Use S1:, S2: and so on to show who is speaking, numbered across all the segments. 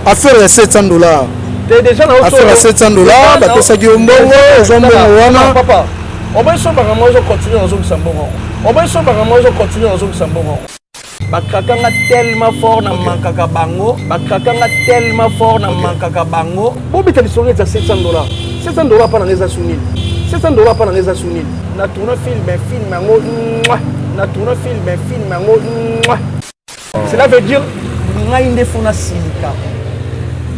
S1: Affaire ya 700 $.
S2: Te, déjà na
S1: Affaire ya 700 $, bapesaki yo mbongo, ozwa mbongo wana.
S2: Papa, oboyi sombaka mo, ozocontinue, ozongisa mbongo. Oboyi sombaka mo, ozocontinue, ozongisa mbongo. Bakakanga tellement fort na mankaka bango, bakakanga tellement fort na mankaka bango. Bobeta lisolo eza 700 $. 700 $ mpa nanga eza su nini? 700 $ mpa nanga eza su nini? Na tourne film, film yango, na tourne film, film yango. Cela veut dire ngai nde fo nasilika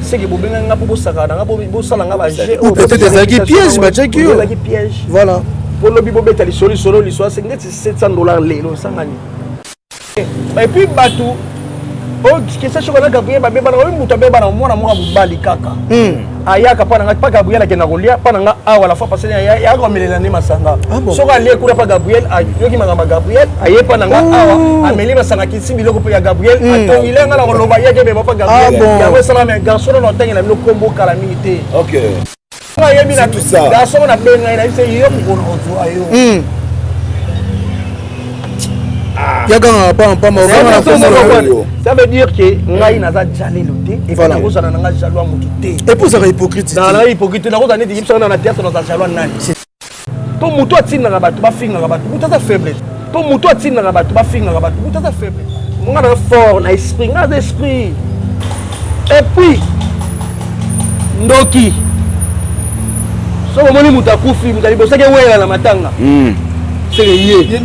S2: seke bobengaki nga mpo bosakana na nga, bosala nga baje.
S1: Ou peut-être ezalaki piège batiaki yo.
S2: Ezalaki piège.
S1: Voilà.
S2: Mpo lobi bobeta lisolo, lisolo, lisolo aseki neti 700 $ lelo osangani. Et puis bato oyo Christian Shoga na Gabriel babebana, oyo moto abebana, mwana moko mobali kaka ayaka mpa na nga, mpa Gabriel akenda kolia mpa na nga awa. La fois passée ayaka komelela nde masanga. Soki alie kuna mpa Gabriel, ayoki makambo ya Gabriel, aye mpa na nga awa, ameli masanga, kisi biloko mpe ya Gabriel, atongile nga na koloba yaki ebeba mpa Gabriel. Yango esalama ya garçon nano otangela bino kombo kala mingi te. Ayebi na garçon na benga ye na biso yo mokolo ozwa yo.
S1: Yakanga pamba.
S2: Ça veut dire que ngai naza jalelo te et puis nakozala na nga jaloux ya motu te.
S1: Et puis ozalaka hypocrite.
S2: Nazala hypocrite, nakozala neti yebisaka na théâtre, naza jaloux nani? Mpo motu atindaka bato bafingaka bato, motu aza faible. Mpo motu atindaka bato bafingaka bato, motu aza faible. Nga naza fort na esprit, nga naza esprit. Et puis ndoki, soki omoni moto akufi, moto alibosaki eweyela na matanga, seke ye.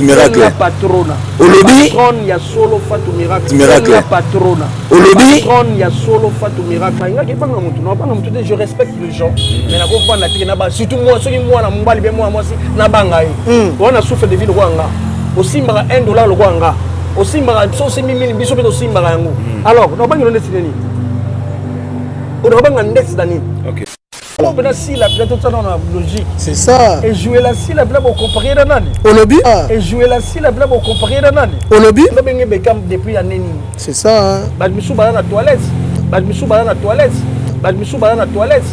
S3: Miracle.
S2: Patrona.
S3: Olobi.
S2: Patronne ya solo, Fatu Miracle.
S3: Miracle.
S2: Patrona.
S3: Olobi.
S2: Patronne ya solo, Fatu Miracle. Ngaki banga motu na banga motu te, je respecte les gens, mais nakovanda teke na ba, surtout moi, soki mwana mobali mpe mwana mwasi nabanga ye wana, souffle de vie lokola nga, osimbaka 1 dollar lokola nga, osimbaka so osimbi mili, biso mpe tosimbaka yango. Alors nabangelo ndeti nini? Onakobanga ndeti na nini? Mpena sila mpena tosala na logique.
S1: C'est ça.
S2: Ejouela sila mpena bocompare na nani?
S1: Olobi.
S2: Ejouela sila mpena bocompare na nani?
S1: Olobi.
S2: Nobenge Bekam depuis année nini?
S1: C'est ça.
S2: Bato misusu baza na toilette, bato misusu baza na toilette, bato misusu baza na toilette.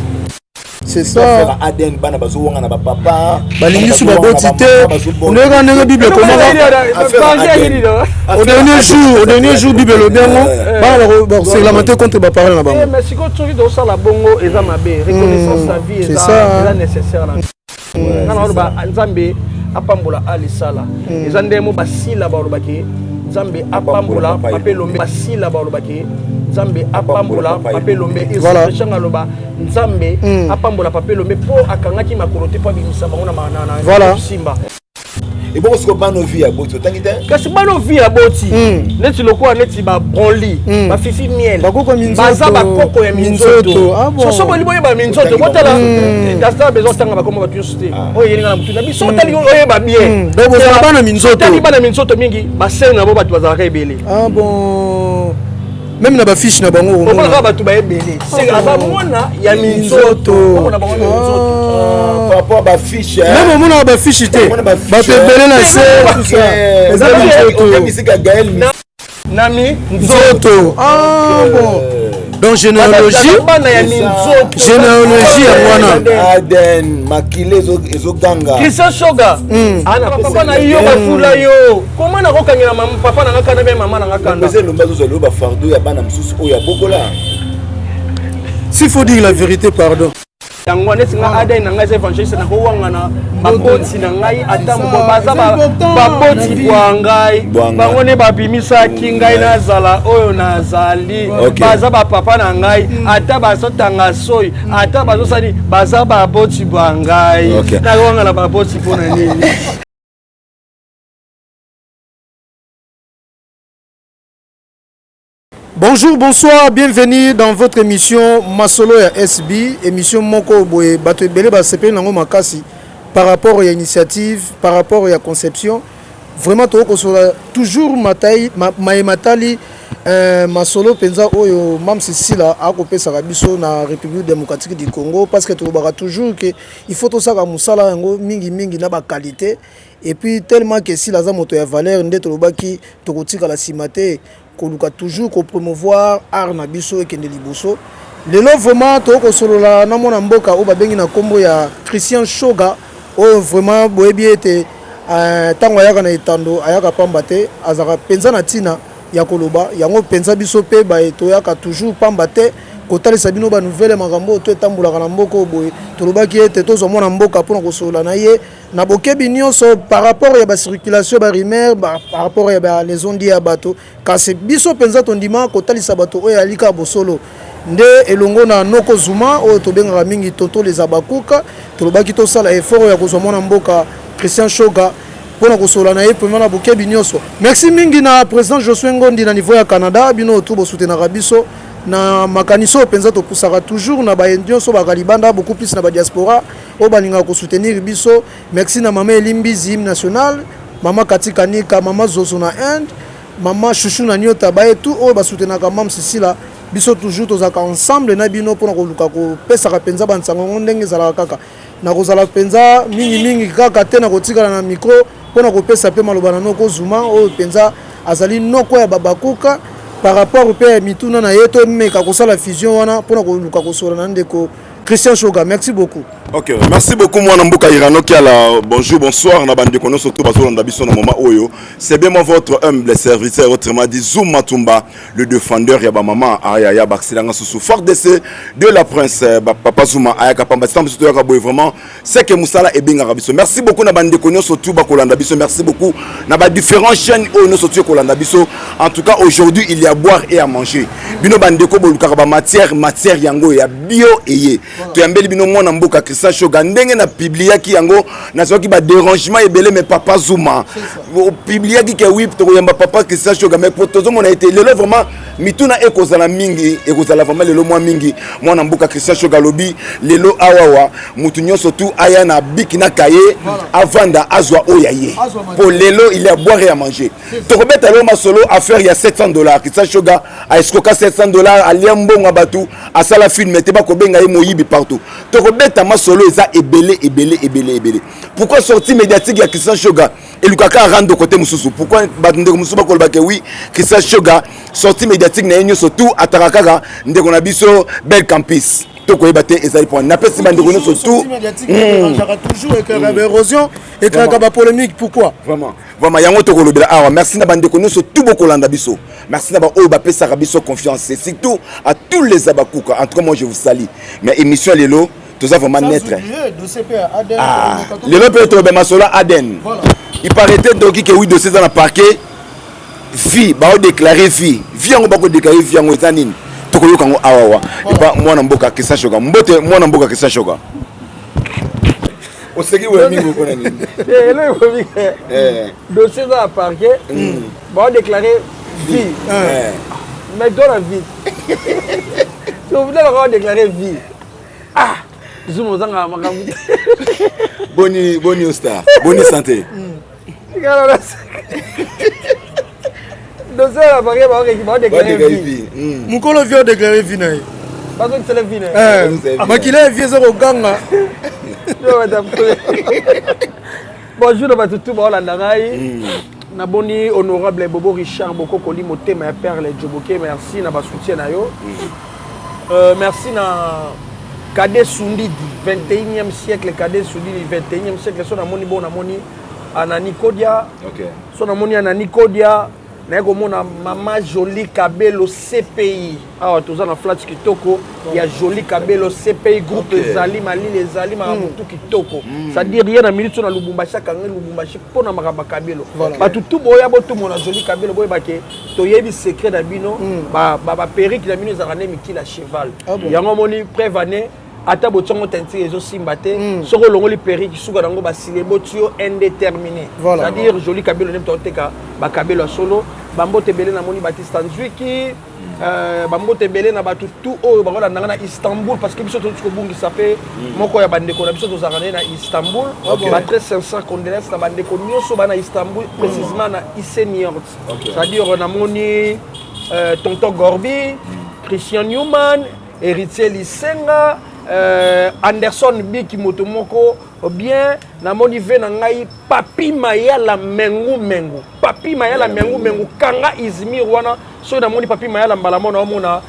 S1: C'est ça.
S3: ADN, bana bazowanga na bapapa.
S1: Balingi su baboti te. Ondenge ndenge Bible ekomaka au dernier jour, Bible elobi yango, bana bakoselama te contre baparent na bango.
S2: Mais sikoyo soki tosala bongo eza mabe. Reconnaissance na vie eza nécessaire. Na nga na oloba Nzambe apambola alisala, eza ndenge mo basila balobaki Nzambe apambola Papa Elombe, basila balobaki Nzambe apambola Papa Elombe. Echanga aloba Nzambe apambola Papa Elombe mpo akangaki makolo te mpo abimisa bango na simba.
S3: Ebongo siko bano vi ya boti otangi te?
S2: Kasi bano vi ya boti neti lokola neti babronli, bafifi miel, baza bakoko ya minzoto. Soso boli boyeba minzoto, botala asa besoin otanga bakoma bato nyonso te oyo eyelinga na motu na biso. Otali oyeba bien.
S1: Bana minzoto.
S2: Otali bana minzoto mingi, basene na bo bato bazalaka ebele.
S1: Ah bon, même na bafiche na bango.
S2: Omonaka bato baebele, aza mwana ya minzoto, omona bango minzoto.
S3: Par rapport bafiche.
S1: Même omonaka bafiche te, bato ebele na se eza minzoto.
S3: Misika Gael.
S2: Na mi
S1: nzoto. Ah bon, donc généalogie.
S2: Bana ya minzoto.
S1: Généalogie yango wana.
S3: ADN makila ezoganga.
S2: Christian Shoga ana papa na yo bafula yo koma nakokangela papa na nga kanda mpe mama na nga kanda.
S3: Eza Elombe azozwa lelo bafardeau ya bana mosusu oyo abokola.
S1: S'il faut dire la vérité, pardon.
S2: Yango wana neti nga ADN na ngai eza évangéliste, nakowangana baboti na ngai ata moko baza baboti bwa ngai, bango nde babimisaki ngai nazala oyo nazali. Baza bapapa na ngai, ata bazotanga soi, ata bazosali, baza baboti bwa ngai. Nakowangana baboti mpona nini?
S1: Bonjour, bonsoir, bienvenue dans votre émission Masolo ya SB, émission moko boye bato ebele basepeli nango makasi par rapport à initiative, par rapport à conception. Vraiment tokosola toujours matai ma, matali masolo penza oyo Mam Sisila akopesaka biso na République démocratique du Congo, parce que tolobaka toujours que il faut tosaka mosala yango mingi mingi na ba qualité. Et puis tellement que Sila aza moto ya valeur, nde tolobaki tokotikala nsima te koluka toujours kopromouvoir art na biso ekende liboso. Lelo vraiment tokosolola na mwana mboka oyo babengi na nkombo ya Christian Shoga, oyo vraiment boyebi ete ntango ayaka na etando ayaka pamba te, azalaka mpenza na ntina. Ya koloba yango mpenza, biso mpe baye toyaka toujours pamba te kotalisa bino banouvelles, makambo oyo to etambolaka na mboka oyo. Boye tolobaki ete tozwa mwana mboka mpona kosolola na ye na bokebi nyonso par rapport ya bacirculation, barumeur, par rapport ya balesondi ya bato. Kasi biso mpenza tondima kotalisa bato oyo alika bosolo nde elongo na noko Zuma oyo tobengaka mingi Toto les Abakuka. Tolobaki tosala effort ya kozwa mwana mboka Christian Shoga mpona kosolola na ye vraiment na bokebi nyonso. Merci mingi na président Josue Ngondi na niveau ya Canada. Bino oyo bosoutenaka biso na makanisi oyo mpenza topusaka toujours na baye nyonso baka libanda, beaucoup plus na badiaspora oyo balingaka kosoutenir biso. Merci na mama Elimbizi, hymne national, mama Katikanika, mama Zozo na Inde, mama Chouchou na Nyota, baye tout oyo basoutenaka mam Sisila. Biso toujours tozalaka ensemble na bino mpona koluka kopesaka mpenza bansango yango ndenge ezalaka. Kaka na kozala mpenza mingimingi kaka te, na kotikala na micro mpona kopesa mpe maloba na noko Zuma oyo mpenza azali noko ya babakuka, par rapport mpe ya mituna na ye. Tomeka kosala fusion wana mpona koluka kosola na ndeko Christian Shoga. Merci beaucoup.
S3: Ok, merci beaucoup mwana mboka Irano Kiala. Bonjour, bonsoir na bandeko nyonso to bazolanda biso na moment oyo. C'est bien moi, votre humble serviteur, autrement dit Zuma Tumba, le défendeur ya ba maman aya ya baksilanga susu fort DC de la prince ba papa Zuma ayaka pamba sambe surtout yaka boy. Vraiment, c'est que musala ebengaka biso. Merci beaucoup na bandeko nyonso tout bakolanda biso. Merci beaucoup na ba différentes chaînes oyo nyonso tout kolanda biso. En tout cas, aujourd'hui il y a boire et à manger. Bino bandeko bolukaka ba matière, matière yango ya bio eye. Toyambeli bino mwana mboka Christian Shoga. Ndenge na publiaki yango, nazwaki badérangement ebele, mais papa Zuma opubliaki ke oui, tokoyamba papa Christian Shoga, mais po tozomona ete lelo vraiment mituna ekozala mingi, ekozala vraiment lelo mwa mingi. Mwana mboka Christian Shoga alobi lelo awawa mutu nyonso tu aya na biki na kaye, avanda, azwa oyo ya ye, po lelo il y a boire et à manger. Tokobeta lelo masolo affaire ya 700 dollars. Christian Shoga aescroka 700 dollars, alia mbongo ya bato, asala film te, bakobenga ye moyibi partout. Tokobeta masolo eza ebele, ebele, ebele, ebele. Pourquoi sortie médiatique ya Christian Shoga elukaka arendre côté mosusu? Pourquoi bato, ndeko mosusu bakolobaka oui, Christian Shoga sortie médiatique na ye nyonso tout ataka kaka ndeko na biso Bel Campus? Tokoyeba te ezali point. Napesi bandeko nyonso tout.
S1: Toujours ecréaka baérosion, ecréaka bapolémique, pourquoi?
S3: Vraiment, vraiment, yango tokolobela awa. Merci na bandeko nyonso tout bokolanda biso. Merci na baoyo bapesaka biso confiance et surtout à tous les Abakuka. En tout cas, moi je vous salue. Mais émission lelo toza vraiment neutre. Ah, lelo mpe toloba masolo Aden. Il paraît doki ke oui, dossier eza na parquet, vie baodéclare vie, vie yango bakodéclare vie yango eza nini? Tokoyoka yango awawa epa mwana mboka Christian Shoga. Mbote, mwana mboka Christian Shoga. Oseki boye mingi mpona nini?
S2: Eloko mingi, dossier eza na parquet, baodéclare vie, mais to na vie tobudaka baodéclare vie. Ah, Zuma, ozangaka makambo te.
S3: Boni boni, star, boni santé?
S2: Dossier na parquet, baodéclare vie.
S1: Mokolo vie odéclare vie na ye.
S2: Bazokisela vie na ye.
S1: Makila ya vie eza koganga.
S2: Bonjour na bato tu baolanda ngai. Naboni honorable Bobo Richard Bokokoli, motema ya perle Joboke, merci na basoutien na yo. Merci na Kade Sundidi, 21e siècle. Kade Sundidi, 21e siècle. So namoni bo namoni Anani Kodia. So namoni Anani Kodia, naye komona mama Joli Kabelo CPI. Awa toza na flat kitoko ya Joli Kabelo CPI groupe. Ezali malili, ezali makambo tu kitoko, c'est-à-dire ye na minute so na Lubumbashi, akangi Lubumbashi mpo na makambo ya Kabelo. Bato tu boya botumona Joli Kabelo, boyebake toyebi secret na bino, baperruque na bino ezalaka nde mikili ya cheval. Yango omoni preuve ane, ata botiango teinture ezosimba te. Soki olongoli perruque, suka nango basile boti yo indéterminé. C'est-à-dire Joli Kabelo nde moto aoteka bakabelo ya solo. Bambote ebele, namoni Batista Nzwiki. Bambote ebele na bato tu oyo bakolanda nga na Istanbul, parce que biso toti kobungisa mpe moko ya bandeko na biso tozalaka naye na Istanbul. Ba très sincère condoléance na bandeko nyonso bana Istanbul, précisément na Esenyurt. C'est-à-dire namoni tonton Gorbi, Christian Newman, Héritier Lisenga, Anderson Biki, moto moko bien. Namoni ve na ngai Papi Mayala Mengu Mengu, Papi Mayala Mengu Mengu, kanga Izmir wana. Soki namoni Papi Mayala mbala mona omona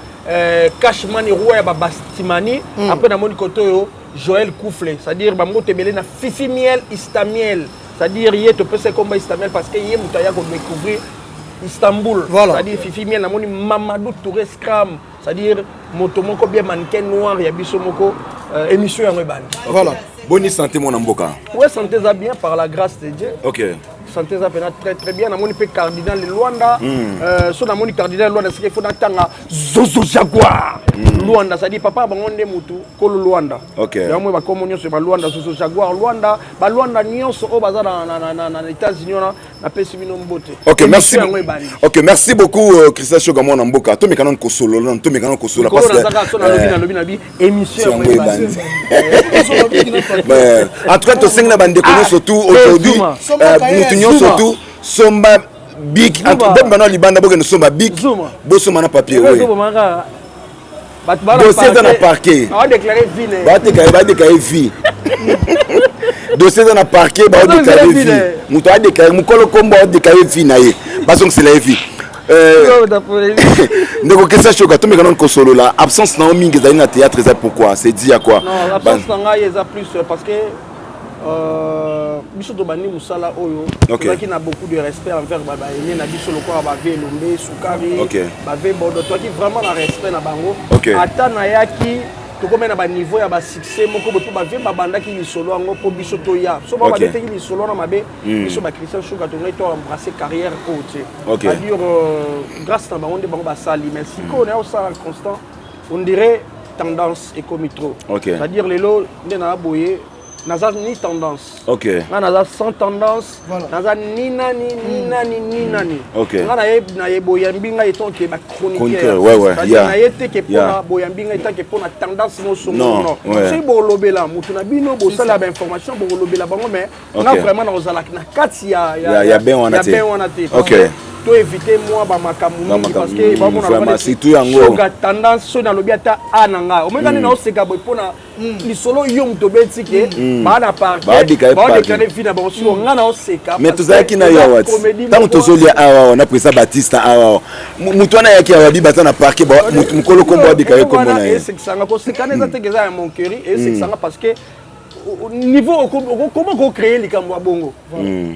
S2: Cashman, roi ya babastimani. Après namoni kote oyo Joël Koufle, c'est-à-dire bambote ebele na Fifi Miel Istamiel, c'est-à-dire ye topesa komba Istamiel parce que ye moto aya kodécouvrir. Istanbul.
S1: Voilà.
S2: C'est-à-dire Fifi Miel, namoni Mamadou Touré Scram, c'est-à-dire moto moko bien mannequin noir ya biso moko émission yango ebandi.
S1: Voilà.
S3: Boni santé, mwana mboka?
S2: Ouais, santé eza bien, par la grâce de Dieu. Santé eza mpenza très très bien. Namoni mpe cardinal Lwanda. So namoni cardinal Lwanda, sike faut natanga Zozo Jaguar Lwanda, c'est-à-dire papa bango nde mutu kolo Lwanda. Yango moi bakomo nyonso ba Lwanda, Zozo Jaguar Lwanda, balwanda nyonso oyo baza na États-Unis wana, napesi bino mbote.
S3: Ok, merci.
S2: Émission yango ebandi.
S3: Ok, merci beaucoup, Christian Shoga, mwana mboka. Tomeka nanu kosolola nanu, tomeka nanu kosolola.
S2: Parce que nazaka so nalobi, nalobi na bi émission yango
S3: ebandi. Mais, en tout cas, tosengi na bandeko nyonso tout aujourd'hui,
S2: Zuma.
S3: mutu nyonso tout somba bic.
S2: Zuma.
S3: Bobima na libanda, bokende somba bic.
S2: Zuma.
S3: Bosomba na papier, oui.
S2: Ezobomaka bato.
S3: Dossier eza na parquet.
S2: Baodéclare vie ne.
S3: Bateka, badéclare vie. Dossier eza na parquet, baodéclare
S2: Vie
S3: vie.
S2: ne.
S3: Moto adéclare, mokolo kombo aodéclare vie na ye, bazongisela ye vie. Ndeko Christian Shoga, tomeka nanu kosolola. Absence na yo mingi ezali na théâtre, eza pourquoi? C'est dit à quoi?
S2: Non, l'absence na ngai eza plus parce que biso tobandi mosala oyo, tozalaki na beaucoup de respect envers baene na biso lokola bave Elombe Sukari, bave Bodo. Tozalaki vraiment na respect na bango. Ata nayaki, tokomi na baniveau ya basuccès moko boye, mpo bave babandaki lisolo yango mpo biso toya. So bao babetaki lisolo wana mabe, biso baChristian Shuka tongai to embrasser carrière oyo te. C'est-à-dire grâce na bango nde bango basali. Mais sikoyo naya osala constant, on dirait tendance ekomi trop. C'est-à-dire lelo nde naa boye, naza ni tendance. Nga naza sans tendance. Naza ni nani ni nani ni nani. Nga naye naye boyambi ngai étant que bachroniqueur.
S3: Chroniqueur, ouais,
S2: Naye te ke mpona boyambi ngai étant que mpona tendance mosongo.
S3: Non,
S2: non. Soki bolobela motu na bino, bosala bainformation, bokolobela bango, mais nga vraiment nakozala na kati ya
S3: Ya ben wana
S2: ya
S3: te.
S2: Ben wana te. Parce que to éviter mwa bamakambo mingi, parce que bamona
S3: Vraiment, surtout yango.
S2: Shoga tendance, soki nalobi ata a na ngai, omeka nde naoseka boye mpona lisolo yo moto obeti ke baa na parquet,
S3: Baodéclare
S2: baodéclare vie na bango. Siko ngai naoseka
S3: Mais
S2: parce
S3: tozalaki
S2: que
S3: na yo
S2: eza
S3: awa ti
S2: comédie
S3: ntango
S2: moko.
S3: Tozolia awa na président Batista awa. Motu wana ayaki awa, bi baza na parquet, mokolo kombo adéclare kombo na ye.
S2: Esekisanga, kosekana eza teke eza ya moquerie. Esekisanga parce que niveau comment kocréer likambo ya bongo,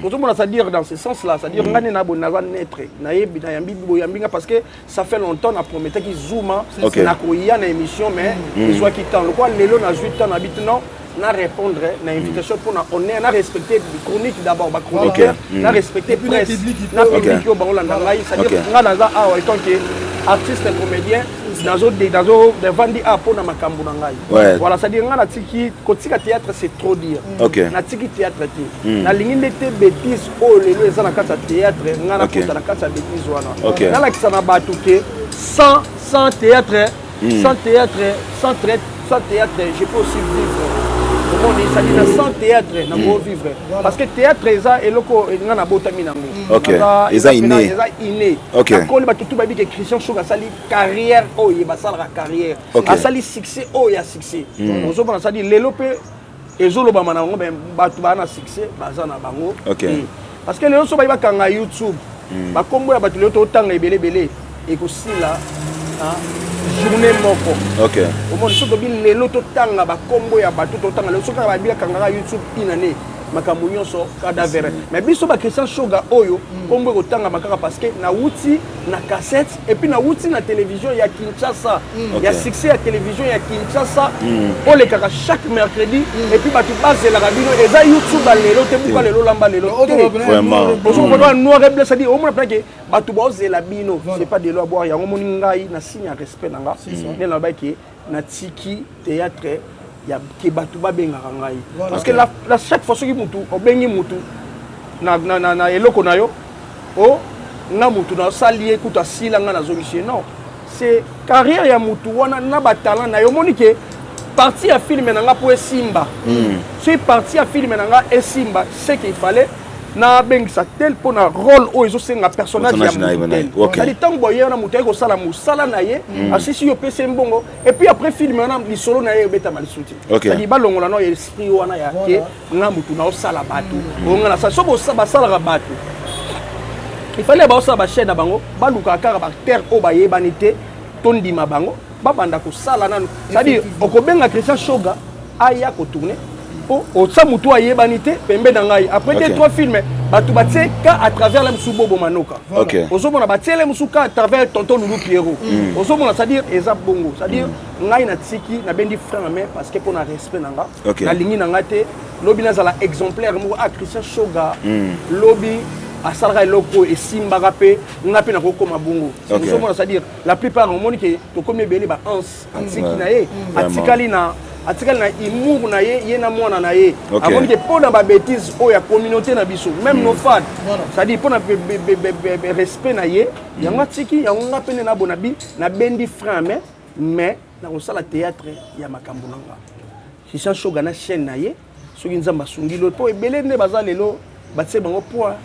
S2: ozomona? C'est-à-dire dans ce sens là, c'est-à-dire ngai nde na boye naza neutre, nayebi nayambi boyambi nga parce que ça fait longtemps na prometaki Zuma nakoya na émission, mais ezwaki temps. Lokola lelo nazwi temps, nabi te non, na répondre na invitation mpona honneur, na respecter chronique d'abord, bachroniqueur, na respecter
S1: Et puis na
S2: presse,
S1: public
S2: na
S1: mpe.
S2: public oyo baolanda ngai. C'est-à-dire ngai naza awa étant que artiste comédien, nazo navandi awa mpona makambo na ngai. Voilà, c'est-à-dire ngai natiki kotika théâtre, c'est trop dire. Natiki théâtre te, nalingi nde te bêtise oyo lelo eza na kati ya théâtre. Ngai nakota na kati ya bêtise wana, nalakisa na bato ke sans théâtre, sans théâtre, sans théâtre, sans théâtre, je peux aussi vivre. Omoni, c'est-à-dire na sans théâtre nako vivre, parce que théâtre eza eloko nga nabotami nango.
S3: Eza inné.
S2: Eza inné. Nakoli, bato tu bayebi ke Christian Shoga asali carrière oyo ye basalaka carrière, asali succès oyo ya succès, ozomona? C'est-à-dire lelo mpe ezolobama na bango, me bato baa na succès baza na bango. Parce que lelo so bayi bakanga YouTube, bakombo ya bato lelo totanga ebele ebele ekosila na journée moko. Omoni, so tobi lelo totanga bakombo ya bato totanga lelo, soki kaka babi bakangaka YouTube une année, makambo nyonso cadavre. Mais biso baChristian Shoga oyo, kombo ekotangama kaka parce que nawuti na cassette et puis nawuti na télévision ya Kinshasa, ya succès ya télévision ya Kinshasa olekaka chaque mercredi, et puis bato bazelaka bino. Eza YouTube ya lelo te, buka lelo, lamba lelo te. Ozomona noir et blanc, c'est-à-dire omona mpenza ke bato baozela bino, c'est pas de l'eau à boire. Yango omoni ngai na signe ya respect na nga nde nalobaki natiki théâtre ya ke bato babengaka ngai, parce que la chaque fois soki mutu obengi mutu na eloko na yo, o nga mutu nasali ye kutu asila, nga nazongisi ye. Non, c'est carrière ya mutu wana na batalent na ye. Omoni ke partie ya film na nga mpo esimba, soki partie ya film na nga esimba, c'est qu'il fallait nabengisa tel mpo na rôle oyo ezosenga personnage ya
S3: Personnage na ye,
S2: mutu
S3: na ye.
S2: tel.
S3: C'est-à-dire
S2: ntango boye wana, moto aye kosala mosala na ye, asisi yo, opesi ye mbongo, et puis après film wana lisolo na ye ebetama lisusu te. C'est-à-dire balongola no esprit wana ya ke nga motu naosala bato oyo nga nasala. So basalaka bato, il fallait baosala bachaîne na bango, balukaka kaka baacteur oyo bayebani te, tondima bango, babanda kosala nanu. C'est-à-dire okobenga Christian Shoga aya kotourne po otia motu ayebani te pembe na ngai, après deux, trois films. Bato batie ka à travers la mosusu Bobo Manoka. Ozomona, batiele mosusu ka à travers tonton Lulu Pierrot. Ozomona, c'est-à-dire eza bongo, c'est-à-dire ngai natiki, nabendi frein à main parce que mpo na respect na nga, nalingi na nga te lobi nazala exemplaire moko. Ah, Christian Shoga lobi asalaka eloko oyo esimbaka, mpe nga mpe nakokoma bongo. Ozomona, c'est-à-dire la plupart, omoni ke tokomi ebele, ba anse atiki na ye, atikali na humour na ye, ye na mwana na ye. Amoni ke mpo na babêtises oyo ya communauté na biso, même nos fans, c'est-à-dire mpo na respect na ye, yango atiki yango. Nga pene na bona bi nabendi frein à main, mais nakosala théâtre ya makambo na nga, Christian Shoga, na chaîne na ye. Soki Nzambe asungi lo, mpo ebele nde baza lelo, batie bango poids.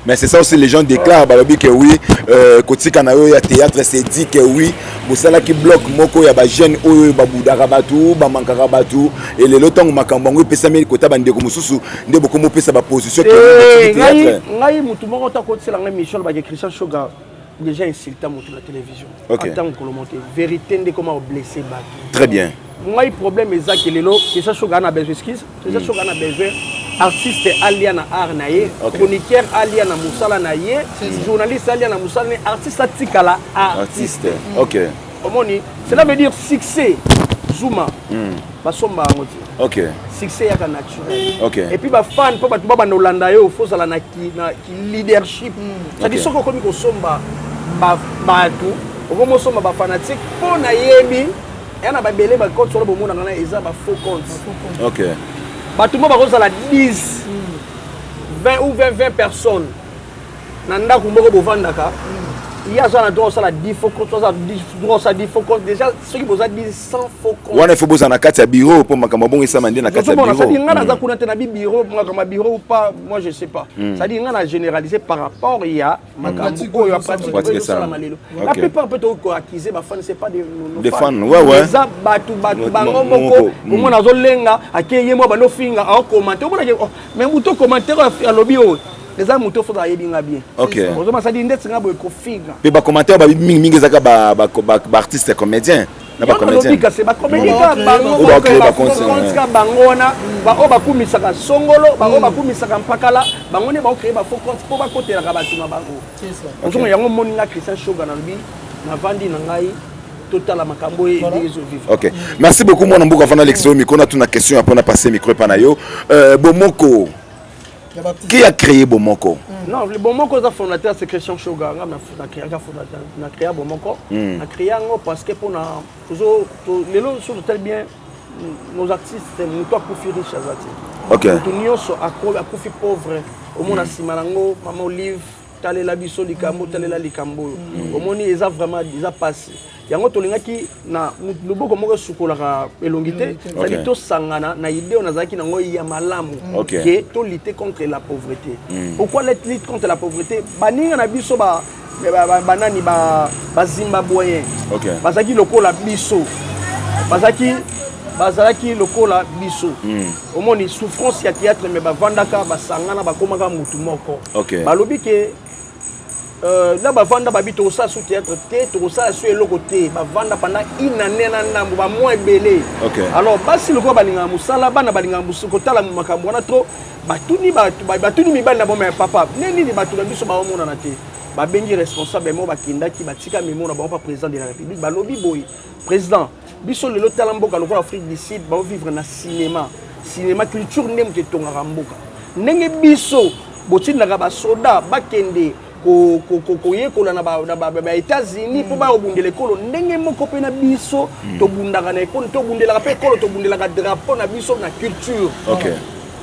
S3: Mais c'est ça aussi, les gens déclarent, balobi que oui, kotika na yo ya théâtre, c'est dit que oui, bosalaki bloc moko ya bajeune oyo babudaka bato, bamankaka bato. Elelo ntango makambo yango epesami kota bandeko mosusu, nde bokomi opesa baposition.
S2: Théâtre, ngai motu moko ta kotisela ngai mission, alobaki Christian Shoga déjà insulta motu na télévision. Ata mokolo mo te. Vérité nde koma oblesse bato.
S3: Très bien.
S2: Ngai problème ezaki lelo, Christian Shoga na besoin, excuse, Christian Shoga na besoin artiste alia na art na ye, chroniqueur alia na mosala na ye, journaliste alia na mosala na ye, artiste atikala artiste. Omoni, cela veut dire succès, Zuma, basomba yango te. Succès yaka naturel. Et puis bafan, mpo bato babanda olanda yo, faut ozala na ki leadership, c'est-à-dire soki okomi kosomba bato, okomi osomba bafanatique, mpo nayebi eya na babele bacompte wana bomonaka na eza bafaux compte. Bato mo bakozala 10, 20 ou 20, 20 personnes na ndako moko bovandaka, ye aza na droit osala 10 faux compte, aza droit osala 10 faux compte. Déjà soki boza 10, 100 faux compte.
S3: Wana il faut bozala na kati ya bureau, mpo makambo bongo esama nde na kati ya
S2: bureau. C'est-à-dire nga naza
S3: kuna
S2: te na bi bureau, makambo ya bureau ou pas, moi je sais pas. C'est-à-dire nga na généraliser par rapport ya makambo oyo ya pratique oyo ezosalama lelo. La plupart mpe tokoaccuser bafans, c'est pas des
S3: Des fans,
S2: eza bato bango moko. Omona azolenga, ake ye moko bando finga, aocommenter, omonake, mais moto commentaire alobi oyo eza moto fo ayebi nga bien. Ozoma, sadi ndeti nga boye kofinga.
S3: Mpe bacommentaire babi mingimingi ezaka baartiste comédien na bacomédien.
S2: Kasi bacomédien kaka bango ka bango wana, baoyo bakumisaka songolo, baoyo bakumisaka mpakala, bango nde baocréer bafaux compte mpo bakotelaka bato na bango. Ozonga yango, moni nga Christian Shoga nalobi, navandi na ngai, totala makambo oyo ndenge ezovivre.
S3: Ok, merci beaucoup, mwana mboka. Fana alexio micro, natuna question ya mpona passer micro epa na yo. Bomoko, qui a créé Bomoko?
S2: Non, le Bomoko eza fondateur, c'est Christian Shoga. Nga na créaka fondateur, na créa Bomoko, na créa yango parce que mpona tozo lelo so totali bien nos artistes, moto akufi riche aza te. Moto nyonso akufi pauvre. Omona nsima nango mama Olive, talela biso likambo, talela likambo oyo. Omoni, eza vraiment eza pasi. Yango tolingaki na loboko moko esukolaka elongi te, c'est-à-dire tosangana na idée oyo nazalaki nango ya malamu, ke tolutter contre la pauvreté. Pourquoi lutte contre la pauvreté? Baninga na biso banani, bazimbabwéen bazalaki lokola biso, bazalaki lokola biso. Omoni souffrance ya théâtre, mais bavandaka, basangana, bakomaka mutu moko. Balobi ke na bavanda, babi tokosala su théâtre te, tokosala su eloko te. Bavanda pendant une année na ndambo, bamois ebele. Alors basi lokola balingaka mosala, bana balingaka kotala makambo wana trop, batuni batuni mibali na bango: "Papa, nde nini bato na biso baomonana te?" Babengi responsable mo, bakendaki, batika memo na bango pa président de la République. Balobi boye: "Président, biso lelo, tala mboka lokola Afrique du Sud, baovivre na cinéma. Cinéma, culture nde moto etongaka mboka. Ndenge biso botindaka basoda bakende koyekola na baÉtats-Unis mpo bayobundela ekolo, ndenge moko mpe na biso tobundaka na ekolo, tobundelaka mpe ekolo, tobundelaka drapeau na biso na culture."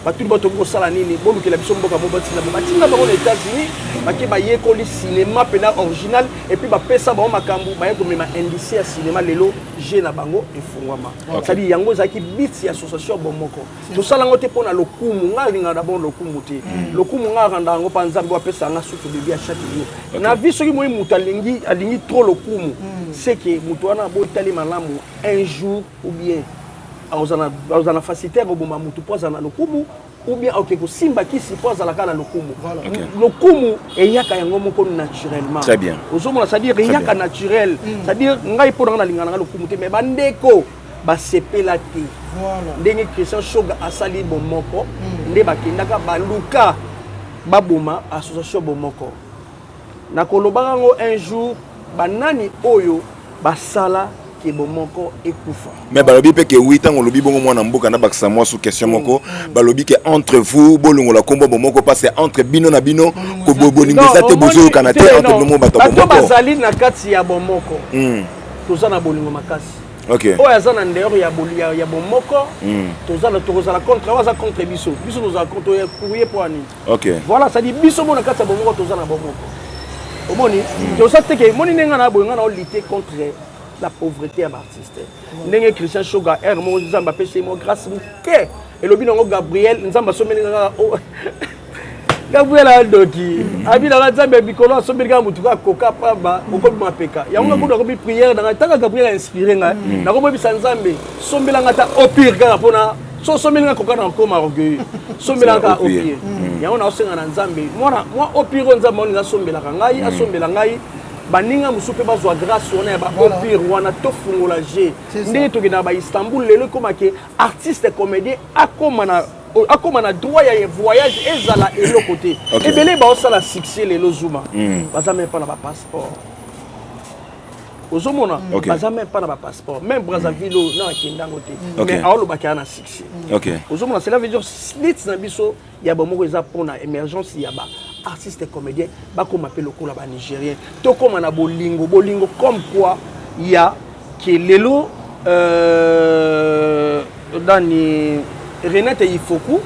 S2: Batuni bato: "Kosala nini? Bolukela biso mboka mo batinda." Batinda bango na États-Unis, bake bayekoli cinéma mpena original, et puis bapesa bango makambo, baye komema indice ya cinéma. Lelo je na bango efungwama. C'est-à-dire yango ezalaki but ya association Bomoko. Tosala yango te mpo na lokumu. Ngai alingaka d'abord lokumu te. Lokumu ngai aranda yango mpa Nzambe oyo apesa nga suki bebi ya chaque jour na vie. Soki moi moto alingi trop lokumu, c'est que moto wana botali malamu, un jour ou bien akozala na facilité ya koboma motu mpo azala na lokumu, ou bien akoki kosimba kisi mpo azalaka na lokumu. Lokumu eyaka yango moko naturellement.
S3: Très bien.
S2: Ozomona, c'est-à-dire eyaka naturel. C'est-à-dire ngai mpo na nga nalingaka nanga lokumu te, mais bandeko basepela te ndenge Christian Shoga asali Bomoko. Nde bakendaka baluka. Baboma association Bomoko. Nakolobaka yango un jour, banani oyo basala ke Bomoko ekufa.
S3: Mais balobi mpe ke oui, ntango olobi bongo, mwana mboka, na bakisa mwa sous question moko, balobi ke entre vous bolongola kombo Bomoko parce que entre bino na bino bolingo eza te, bozoyokana te entre bino mo bato ya
S2: Bato
S3: Bomoko.
S2: Bazali na kati ya Bomoko, toza na bolingo makasi. Oyo aza na ndeyoro ya Bomoko, tokozala contre. Oyo aza contre biso, biso tozala contre courrier mpo ani. Voilà, c'est-à-dire biso mo na kati ya Bomoko, toza na bomoko. Omoni, toza te ke moni ndenge na boye, nga na olutter contre la pauvreté ya baartiste. Ndenge Christian Shoga r moko, Nzambe apesi ye mo grâce moke, elobi nango Gabriel, Nzambe asomeli nga kaka Gabriel adoki abinaka Nzambe ya bikolo, asombeli kaka motu kaka koka pamba, okomi mapeka yango. Nga kutu nakomi prière na ngai, ntanga Gabriel ainspire ngai, nakomoyebisa Nzambe: sombelanga ata eau pure kaka, mpona so sombeli nga koka na okoma orgueilleux. Sombelanga kaka
S3: Eau pure.
S2: Eau pure yango naosenga na Nzambe. Mwana mwa eau pure oyo Nzambe olinga asombelaka ngai, asombela ngai, baninga mosusu mpe bazwa grâce wana ya ba eau pure wana, tofungola g
S1: C'est ça.
S2: ndenge tokendaka ba Istanbul. Lelo ekomake artiste comédien akóma na droit ya voyage, ezala eloko te. Ebele baosala succès lelo, Zuma, baza même pas na bapasseport. Ozomona, baza même pas na bapasseport. Même Brazzaville oyo na akendango te, mais aolobaki aya na succès. Ozomona, cela veut dire lutte na biso ya Bomoko eza mpona émergence ya baartiste comédien, bakóma mpe lokola banigérien, tokóma na bolingo, bolingo comme quoi ya ke lelo nani, Renate Ifoku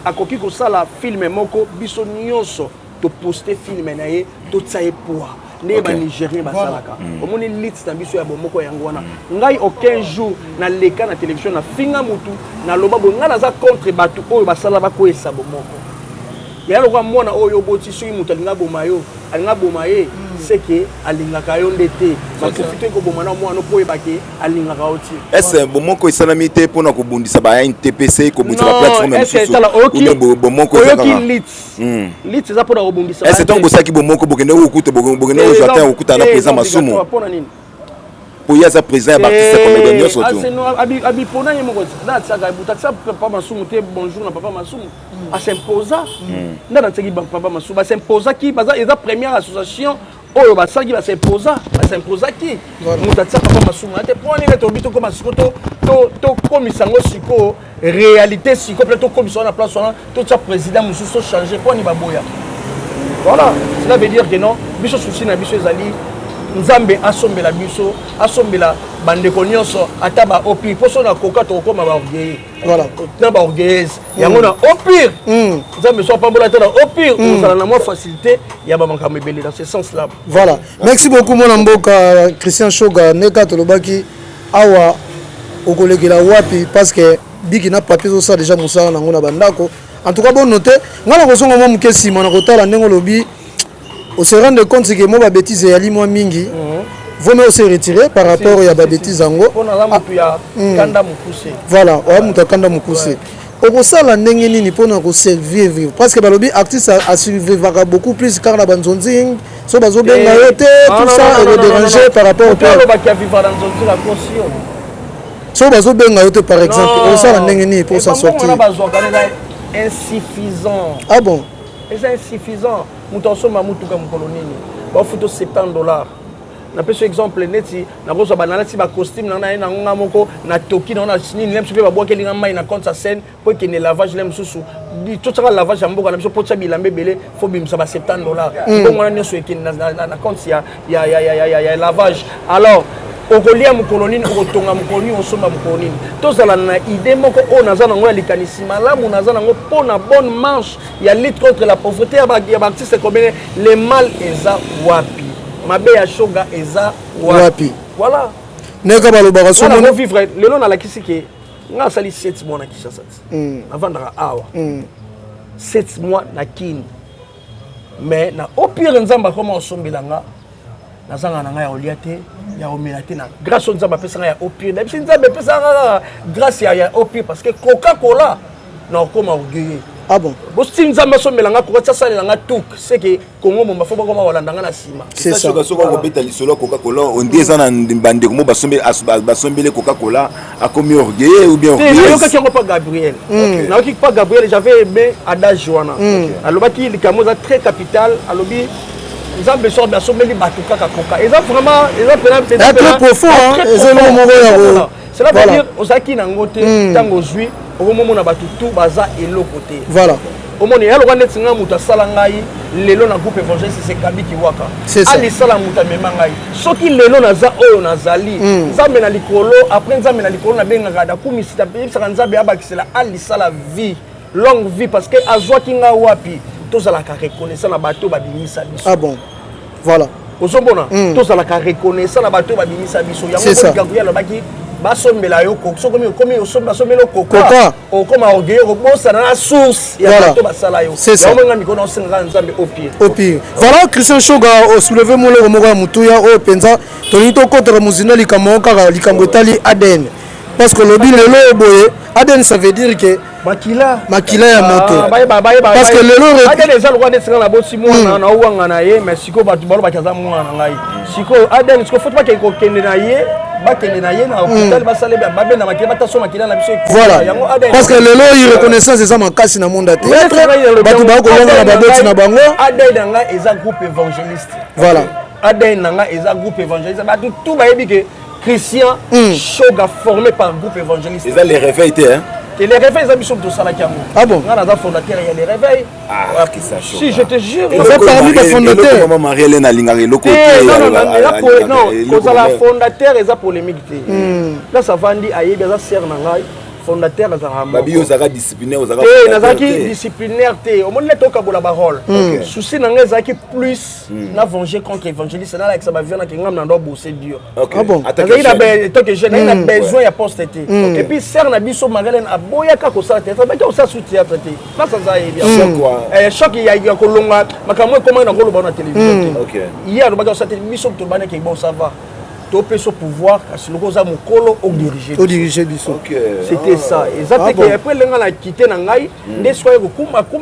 S2: akoki kosala film moko, biso nyonso toposte film na ye, totia ye poids ndenge banigérien basalaka. Omoni, lutte na biso ya Bomoko yango wana. Ngai aucun jour naleka na télévision nafinga mutu, naloba boye. Ngai naza contre bato oyo basala bakweyisa Bomoko. Ya lokola mwana oyo oboti, soki moto alingi aboma yo, alingi aboma ye, seke alingaka yo nde te. Baprofite koboma na mwana mpo oyebake alingaka yo ti.
S3: Est Bomoko esalami te mpona kobundisa ba NTPC, kobundisa baplateforme mosusu?
S2: Oyoki
S3: Bomoko eza kaka
S2: lutte eza mpona kobundisa.
S3: Est ntango bosalaki Bomoko, bokende kokuta, bokende kozwa te kokutana na président Masumu?
S2: Mpona nini?
S3: Po ye aza président ya baartiste comédien nyonso tu.
S2: Abipona ye moko nda atiaka buta, atia papa Masumu te. Bonjour na papa Masumu, asimposa nda natiaki papa Masumu, basimposaki. Eza première association oyo basalaki, basimposa, basimposaki. Moto atia papa Masumu ate mpo nini? Tobi tokóma siko, tokomisa yango sikoyo réalité, sikoyo mpe tokomisa wana place wana, totia président mosusu, tochange. Mpo nini baboya? Voilà, cela veut dire que non, biso souci na biso ezali Nzambe asombela biso, asombela bandeko nyonso ata ba eau pure, mpo so na koka tokokóma baorgueilleux na baorgueilleuse yango na eau pure. Nzambe so apambola te na eau pure, ozala na mwa facilité ya bamakambo ebele dans ce sens là.
S1: Voilà, merci beaucoup mwana mboka Christian Shoga. Ndeka tolobaki awa, okolekela wapi? Parce que biki na papier ezosala déjà mosala nango na bandako. En tout cas, bon note ngai na kozonga mwa moke nsima na kotala ndenge olobi, ose rendre compte ke mo babêtise eyali mwa mingi, vaut mieux se retirer par rapport ya babêtise yango.
S2: Mpo naza motu ya kanda mokuse.
S1: Voilà, oya moto akanda mokuse. Okosala ndenge nini mpona kosurvivre? Parce que balobi artiste asurvivaka beaucoup plus kaka na banzonzing. So bazobenga yo te, tout ça ekodéranger par rapport au père.
S2: Olobaki avivre na nzonzing, akosi yo.
S1: So bazobenga yo te, par exemple, okosala ndenge nini pour s'en sortir?
S2: Bazwaka eza insuffisant.
S1: Ah bon?
S2: Eza insuffisant. Moto asomba motuka mokolo nini? Bafuta 70 $. Napesi exemple neti nakozwa banalati bacostume na na ye nango nga moko na toki nango na nini le mosusu, mpe babwakeli nga mai na compte ya scène mpo ekende lavage. Le mosusu totiaka lavage ya mboka na biso mpo tia bilamba ebele, fo bimisa ba 70 $. Mbongo wana nyonso ekende na compte ya lavage. Alors okolia mokolo nini? Okotonga mokolo nini? Osomba mokolo nini? Tozala na idée moko oyo naza nango ya likanisi malamu, naza nango mpo na bonne marche ya lutte contre la pauvreté ya baartiste comédien. Le mal eza wapi? Mabe ya Shoga eza wapi? Voilà.
S1: Ndenge balobaka.
S2: So vivre lelo, nalakisi ke nga asali 7 mois na Kinshasa ti navandaka awa, 7 mois na Kini, mais na au pire Nzambe akoma osombela nga, nazanga na ngai ya kolia te, ya komela te, na grâce oyo Nzambe apesanga ya eau pure. Nayebisi Nzambe epesanga kaka grâce ya eau pure, parce que coca cola na okoma orgueilleux.
S1: Ah bon?
S2: Bosi Nzambe asombela nga Coca, ti asalela nga tuk, c'est que Congo momba fo bakoma kolanda nga na nsima.
S1: C'est ça.
S3: Soki akobeta lisolo ya Coca-Cola, onde eza na bandeko mo basombeli Coca-Cola, akomi orgueilleux ou bien
S2: Te, nayokaki yango mpa Gabriel, nayoki mpa Gabriel. J'avais aimé adage wana alobaki, likambo eza très capital. Alobi Nzambe so asombeli bato kaka Coca, eza vraiment, eza pena
S1: très profond, hein. Eza eloko moko ya
S2: Cela veut dire ozalaki nango te. Ntango ozwi, okomomona bato tu baza eloko te. Omoni ya lokwa neti ngai, moto asala ngai lelo na groupe évangéliste sekabiki waka.
S1: C'est ça.
S2: Alisala, moto amema ngai. Soki lelo naza oyo nazali, Nzambe na likolo, après Nzambe na likolo, nabengaka, nakumisi, nayebisaka Nzambe abakisela alisala vie, longue vie, parce que azwaki ngai wapi. Tozalaka reconnaissant na bato babimisa biso.
S1: Ah bon, voilà.
S2: Ozomona, tozalaka reconnaissant na bato babimisa biso.
S1: C'est ça.
S2: Yango Gabriel alobaki, basombela yo soki okomi basombela yo
S1: Coca.
S2: Coca, okoma orgueilleux, okobosana na source ya bato basala yo.
S1: C'est ça.
S2: Yango nga mikolo naosengaka Nzambe au pire.
S1: Au pire. Voilà, Christian Shoga osoulevé moloko moko ya motuya oyo mpenza tolingi tokɔtaka mozindo likambo yango, kaka likambo etali ADN, parce que lobi lelo oyo boye, ADN, ça veut dire que
S2: makila.
S1: Makila ya moto.
S2: Ah, bayeba, bayeba.
S1: Parce que lelo
S2: ADN eza lokwa neti nga naboti mwana, naowanga na ye, mais sikoyo bato balobaki aza mwana na ngai. Sikoyo ADN, sikoyo faut bakende kokende na ye, bakende na ye na hôpital, basale, babenda makila, bataso makila na biso.
S1: Voilà.
S2: Yango ADN.
S1: Parce que lelo oyo reconnaissance eza makasi na monde ya théâtre, bato bakolonga na baboti na bango.
S2: ADN na ngai eza groupe évangéliste. ADN na ngai eza groupe évangéliste. Bato tout bayebi ke Christian Shoga formé par groupe évangéliste.
S3: Eza les réveils te, hein?
S2: Te, les réveils eza biso tosalaki yango.
S1: Ah bon?
S2: Nga naza fondateur ya les réveils.
S3: Ah, Christian Shoga.
S2: Si, je te jure.
S1: Oza parmi les fondateurs.
S3: Mama Marie Hélène alingaka eloko
S2: te.
S3: te.
S2: Non, non, non, eza non,
S3: eloko
S2: kozala
S3: moko.
S2: Fondateur eza polémique te. Place avandi, ayebi, aza sere na ngai. Fondateur azalaka moko.
S3: Babi, ozalaka disciplinaire, ozalaka
S2: Te.
S3: fondateur
S2: Nazalaki
S3: te.
S2: disciplinaire te. Omoni nde tokabola barole. Souci na ngai ezalaki plus na venger contre évangéliste, nalakisa bavion nake ngam na ndo bose dur.
S1: Ah bon?
S3: En tant que
S2: Nazalaki na
S3: jeune.
S2: Tant que jeune, nazalaki na besoin ya poste te. Et puis sere na biso Marilene aboyaka kosala théâtre, abaki kosala su théâtre te. Place aza, yebi.
S3: Choc, quoi.
S2: Choc ya kolonga makambo ekomaki na koloba na télévision te. Ye alobaki kosala te. Biso tobanaki, bon, ça va, topesa pouvoir, kasi loko oza mokolo, odirige.
S1: Odirige biso.
S2: C'était ça. Eza
S1: Ah
S2: te
S1: bon.
S2: ke après elenga na kite na ngai nde soki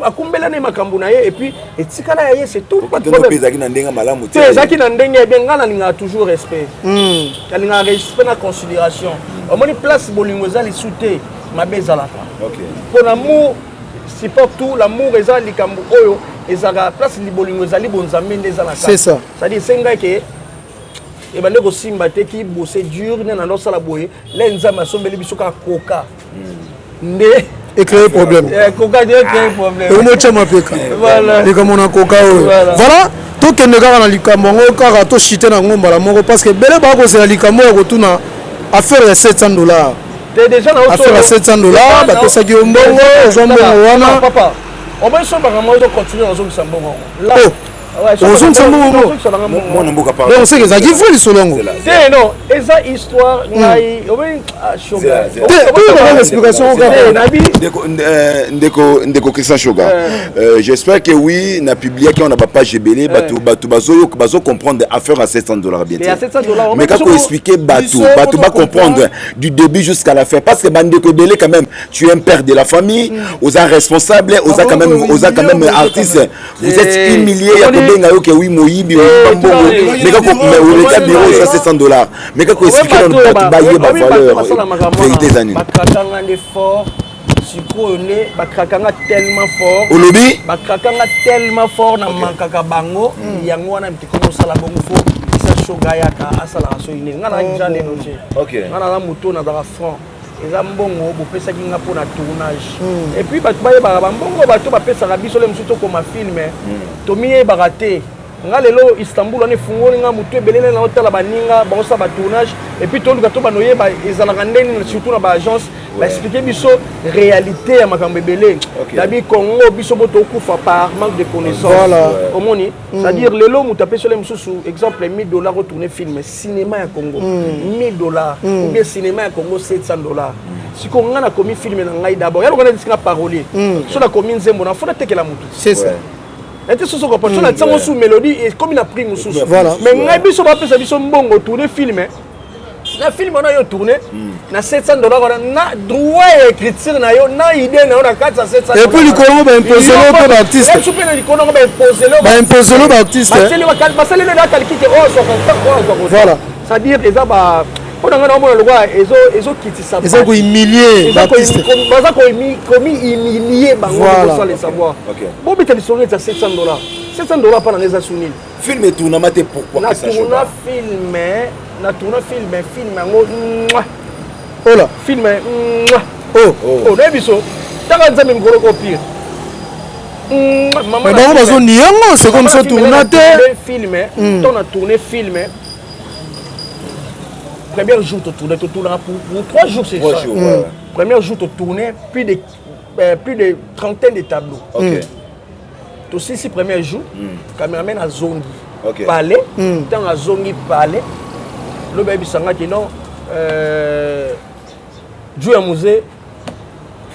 S2: akumbela ne makambo na ye, et puis etikala ya ye, c'est tout, pas de
S3: Tono mpe
S2: problème.
S3: ezalaki na ndenge malamu.
S2: Te, ezalaki na ndenge ya bien. Ngai nalingaka toujours respect, nalingaka respect na considération. Omoni, place bolingo eza lisu te, mabe ezalaka. Mpo l'amour supporte tout. L'amour eza likambo oyo ezalaka place bolingo ezali, bonzambe nde eza na kati.
S1: C'est ça.
S2: C'est-à-dire esengai ke ebande kosimba te, ki bose dur nde na ndosala boye le Nzambe asombeli biso kaka Coca nde
S1: Ecréer problème.
S2: Coca nde ecréer problème.
S1: Ekomotya mapeka.
S2: Voilà.
S1: Likambo na Coca oyo.
S2: Voilà.
S1: Voilà, tokende kaka na likambo yango, kaka toshite na yango mbala moko, parce que ebele bakozela likambo ya kotuna affaire ya 700 $.
S2: Te, déjà na
S1: Affaire ya 700 $, bapesaki yo mbongo, ozwa mbongo wana.
S2: Papa, omoi so makambo oyo, tocontinue, nazongisa mbongo yango.
S1: Oh. Ozongisa mbongo yango?
S3: Mwana mboka, pardon.
S1: Donc seke ezalaki vrai lisolo yango?
S3: Zela,
S2: Te, non, eza histoire ngai omoi
S3: Zela, zela.
S1: Te, toyebaka explication kaka.
S2: Nabi.
S3: Ndeko Christian Shoga, j'espère que oui, na publiaki on a page ebele, bato bazo bazo comprendre affaire à 700 $ bien.
S2: Mais à 700 $,
S3: mais quand expliquer bato, bato ba comprendre du début jusqu'à la fin, parce que bandeko ebele quand même, tu es un père de la famille, oza responsable, oza quand même artiste, vous êtes humilié ya kobenga yo ke oui, moyibi, oyiba mbongo. Mais quand oleka bureau, eza 700 $, mais quand expliquer nanu bato bayeba valeur, vérité eza nini?
S2: Bakrakanga nde fort. Sikoyo nde bakrakanga tellement fort.
S3: Olobi?
S2: Bakrakanga tellement fort na mankaka bango. Yango wana mtikomi osala bongo, fo isa Shoga yaka asalaka soki ndenge nga nazalaki ja lelo te. Nga naza moto nazalaka franc. Eza mbongo bopesaki nga mpona tournage. Et puis bato bayebaka bambongo bato bapesaka biso, le mosusu tokoma film, tomiyebaka te. Nga lelo Istanbul wana efungoli nga motu ebele nde naotala baninga baosala batournage, et puis toluka to bano oyeba ezalaka ndenge, surtout na baagence baexplike biso réalité ya makambo ebele. Nabi Congo biso bo tokufa par manque de connaissance. Omoni, c'est-à-dire lelo moto apesi ole mosusu exemple 1000 $ otourne film, cinéma ya Congo 1000 $ ou bien cinéma ya Congo 700 $. Sikoyo nga nakomi film na ngai d'abord ya lokola neti nga parolier, so nakomi nzembo na fo natekela motu.
S1: C'est ça.
S2: Ete soso comprendre, so natiango sous mélodie, ekomi na prix mosusu.
S1: Voilà.
S2: Mais ngai, biso bapesa biso mbongo tourne film. Na film wana yo tourné na 700 $ wana, na droit ya écriture na yo, na idée na yo na kati ya 700.
S1: Et puis likolo ngo baimposelo mpe baartiste.
S2: Mpe na likolo ngo baimposelo.
S1: Baimposelo baartiste.
S2: Basaleli na calcul ke oyo azwaka ntango, oyo azwaka. C'est-à-dire eza ba, mpo na ngai naomona lokola ezokitisa.
S1: Eza kohumilie baartiste.
S2: Baza komi humilier bango sans le savoir. Bobeta lisolo neti ya 700 $, 700 $ mpa na ngai eza su nini?
S3: Film etournama te, pourquoi?
S2: Na tourna film, na tourna film, film yango.
S1: Ola.
S2: Film.
S1: Oh.
S2: Oh, nayebi so taka Nzambe mikolo ko pire.
S1: Mais bango bazoni yango, c'est comme ça, tourna te.
S2: Film to na tourné film, premier jour totourne, totournaka pour 3 jours, c'est ça
S3: jours, ouais.
S2: Premier jour totourne plus de trentaine de tableaux. Tosilisi premier jour, cameraman azongi palais. Ntango azongi palais, lobi ayebisangaki non, jour ya musée,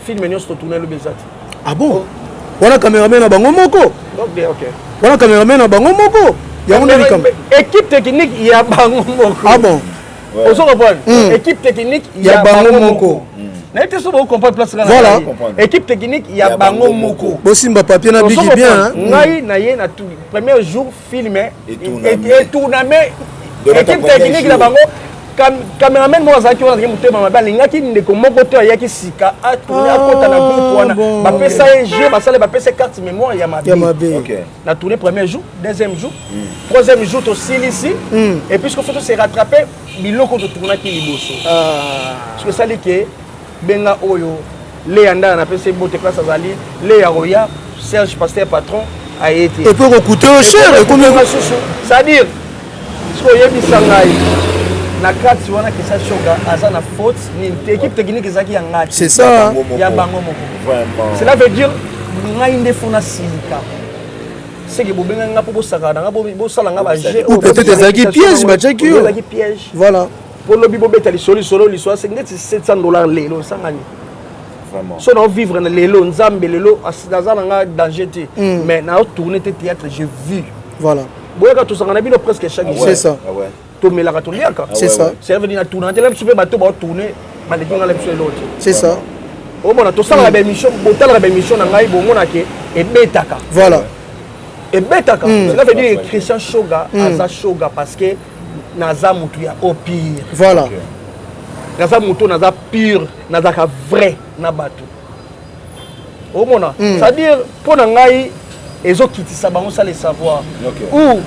S2: film nyonso totourne lobi eza te.
S1: Ah bon? Wana cameraman na bango moko?
S2: Ok.
S1: Wana cameraman na bango moko, yango nde likambo.
S2: Équipe technique ya bango moko.
S1: Ah bon.
S2: Ozo comprendre? Équipe technique.
S1: Ya bango moko.
S2: Nayebi te so bocomprendre place.
S1: Voilà.
S2: Équipe technique ya bango moko.
S1: Bosimba papier na bic bien.
S2: Ngai na ye na premier jour, film etourname, équipe technique na bango, cameraman moko azalaki wana, azalaki motema mabe, alingaki ndeko moko te ayaki sika atourne akota na groupe wana. Bapesa ye jeu, basala, bapesa carte mémoire ya mabe. Na tourné premier jour, deuxième jour, troisième jour, tosilisi. Et puis faut se rattraper biloko totournaki liboso. Soki esali ke benga oyo Leya Ndala, napesi bote place azali, Leya Roya, Serge Pasteur patron aye te.
S1: Et puis kocoûter yo cher, ekomi.
S2: Susu, c'est-à-dire soki oyebisa ngai na kati wana, Kesa Shoga aza na faute nini te? Équipe technique ezalaki ya ngai.
S1: C'est ça.
S2: Ya bango moko. Cela veut dire ngai nde fo nasilika seke bobengaki nga mpo bosakana na nga, bosala nga baje.
S1: Ou peut-être ezalaki piège batiaki yo.
S2: Ezalaki piège.
S1: Voilà.
S2: Mpo lobi bobeta lisolo, lisolo, lisolo ase ndeti 700 $ lelo osangani. So nao vivre na lelo, Nzambe lelo naza na nga danger te, mais naotourne te théâtre, je vis. Boyaka, tosanga na bino presque chaque jour.
S1: C'est ça.
S2: Tomelaka, toliaka.
S1: C'est ça.
S2: Ça veut dire na tourne te la biso mpe bato baotourne baleki nga la biso eloko te.
S1: C'est ça.
S2: Omona tosalaka baémission, botalaka baémission na ngai, bomona ke ebetaka. Ebetaka. Cela veut dire Christian Shoga aza Shoga parce que naza motu ya au pire. Naza motu, naza pure, nazalaka vrai na bato. Omona, c'est-à-dire mpo na ngai ezokitisa bango sans le savoir. Ou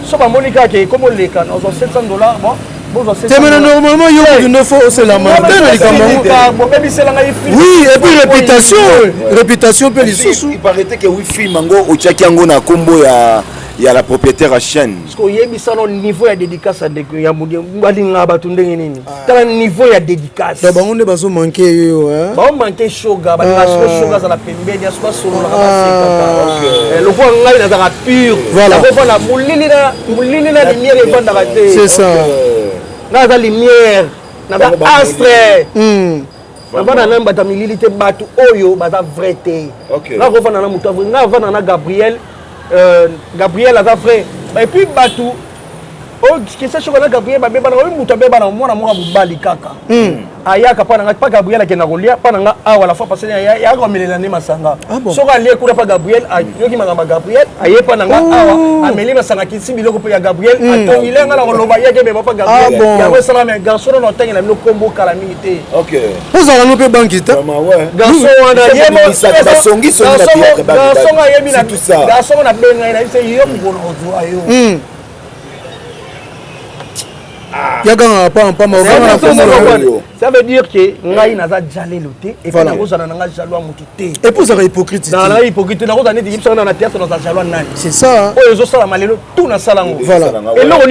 S2: so bamoni kaka ekomi oleka, nazwa 700 $, bon, bozwa.
S1: Te, mais normalement yo kutu nde fo oselama te na likambo yango.
S2: Bobebisela ngai film.
S1: Oui, et puis réputation, réputation mpe lisusu.
S3: Il paraît que oui, film yango otiaki yango na nkombo ya la propriétaire ya chaîne.
S2: Parce que oyebisa no niveau ya dédicace ya ndeko ya balingaka bato ndenge nini. Tala niveau ya dédicace.
S1: Donc bango nde bazomanke yo, hein?
S2: Baomanke Shoga, balingaka siko Shoga azala pembeni, aso basololaka, basekaka. Lokola ngai nazalaka pure, nakovanda molili na molili na lumière evandaka te.
S1: C'est ça.
S2: Ngai naza lumière, naza astre. Navanda na bato ya milili te, bato oyo baza vrai te. Ngai kovanda na moto vrai, ngai avanda na Gabriel, Gabriel aza vrai. Et puis bato oyo Christian Shoga na Gabriel babebana, oyo moto abebana, mwana moko mobali kaka ayaka mpa na nga, mpa Gabriel akenda kolia mpa na nga awa. La fois passée yaka komelela nde masanga. Soki alie kuna mpa Gabriel, ayoki makambo ya Gabriel, aye mpa na nga awa, ameli masanga, akisi biloko mpe ya Gabriel, atongile nga na koloba yaki emema mpa Gabriel. Yango esalaka. Me garçon nano otangela bino kombo kala mingi te.
S1: Ozala no mpe banki te.
S2: Garçon wana, garçon ayebi, garçon na bengai na biso, yo mokolo ozwa yo.
S1: Yakangaka pampamba.
S2: Ça veut dire que ngai naza jalelo te, et puis nakozala na nga jaloux ya motu te.
S1: Et puis ozalaka hypocrite.
S2: Naza hypocrite, nakozala neti yebisaka na théâtre, naza jaloux nani?
S1: C'est ça.
S2: Oyo ezosalama lelo, tout nasala yango. Eloko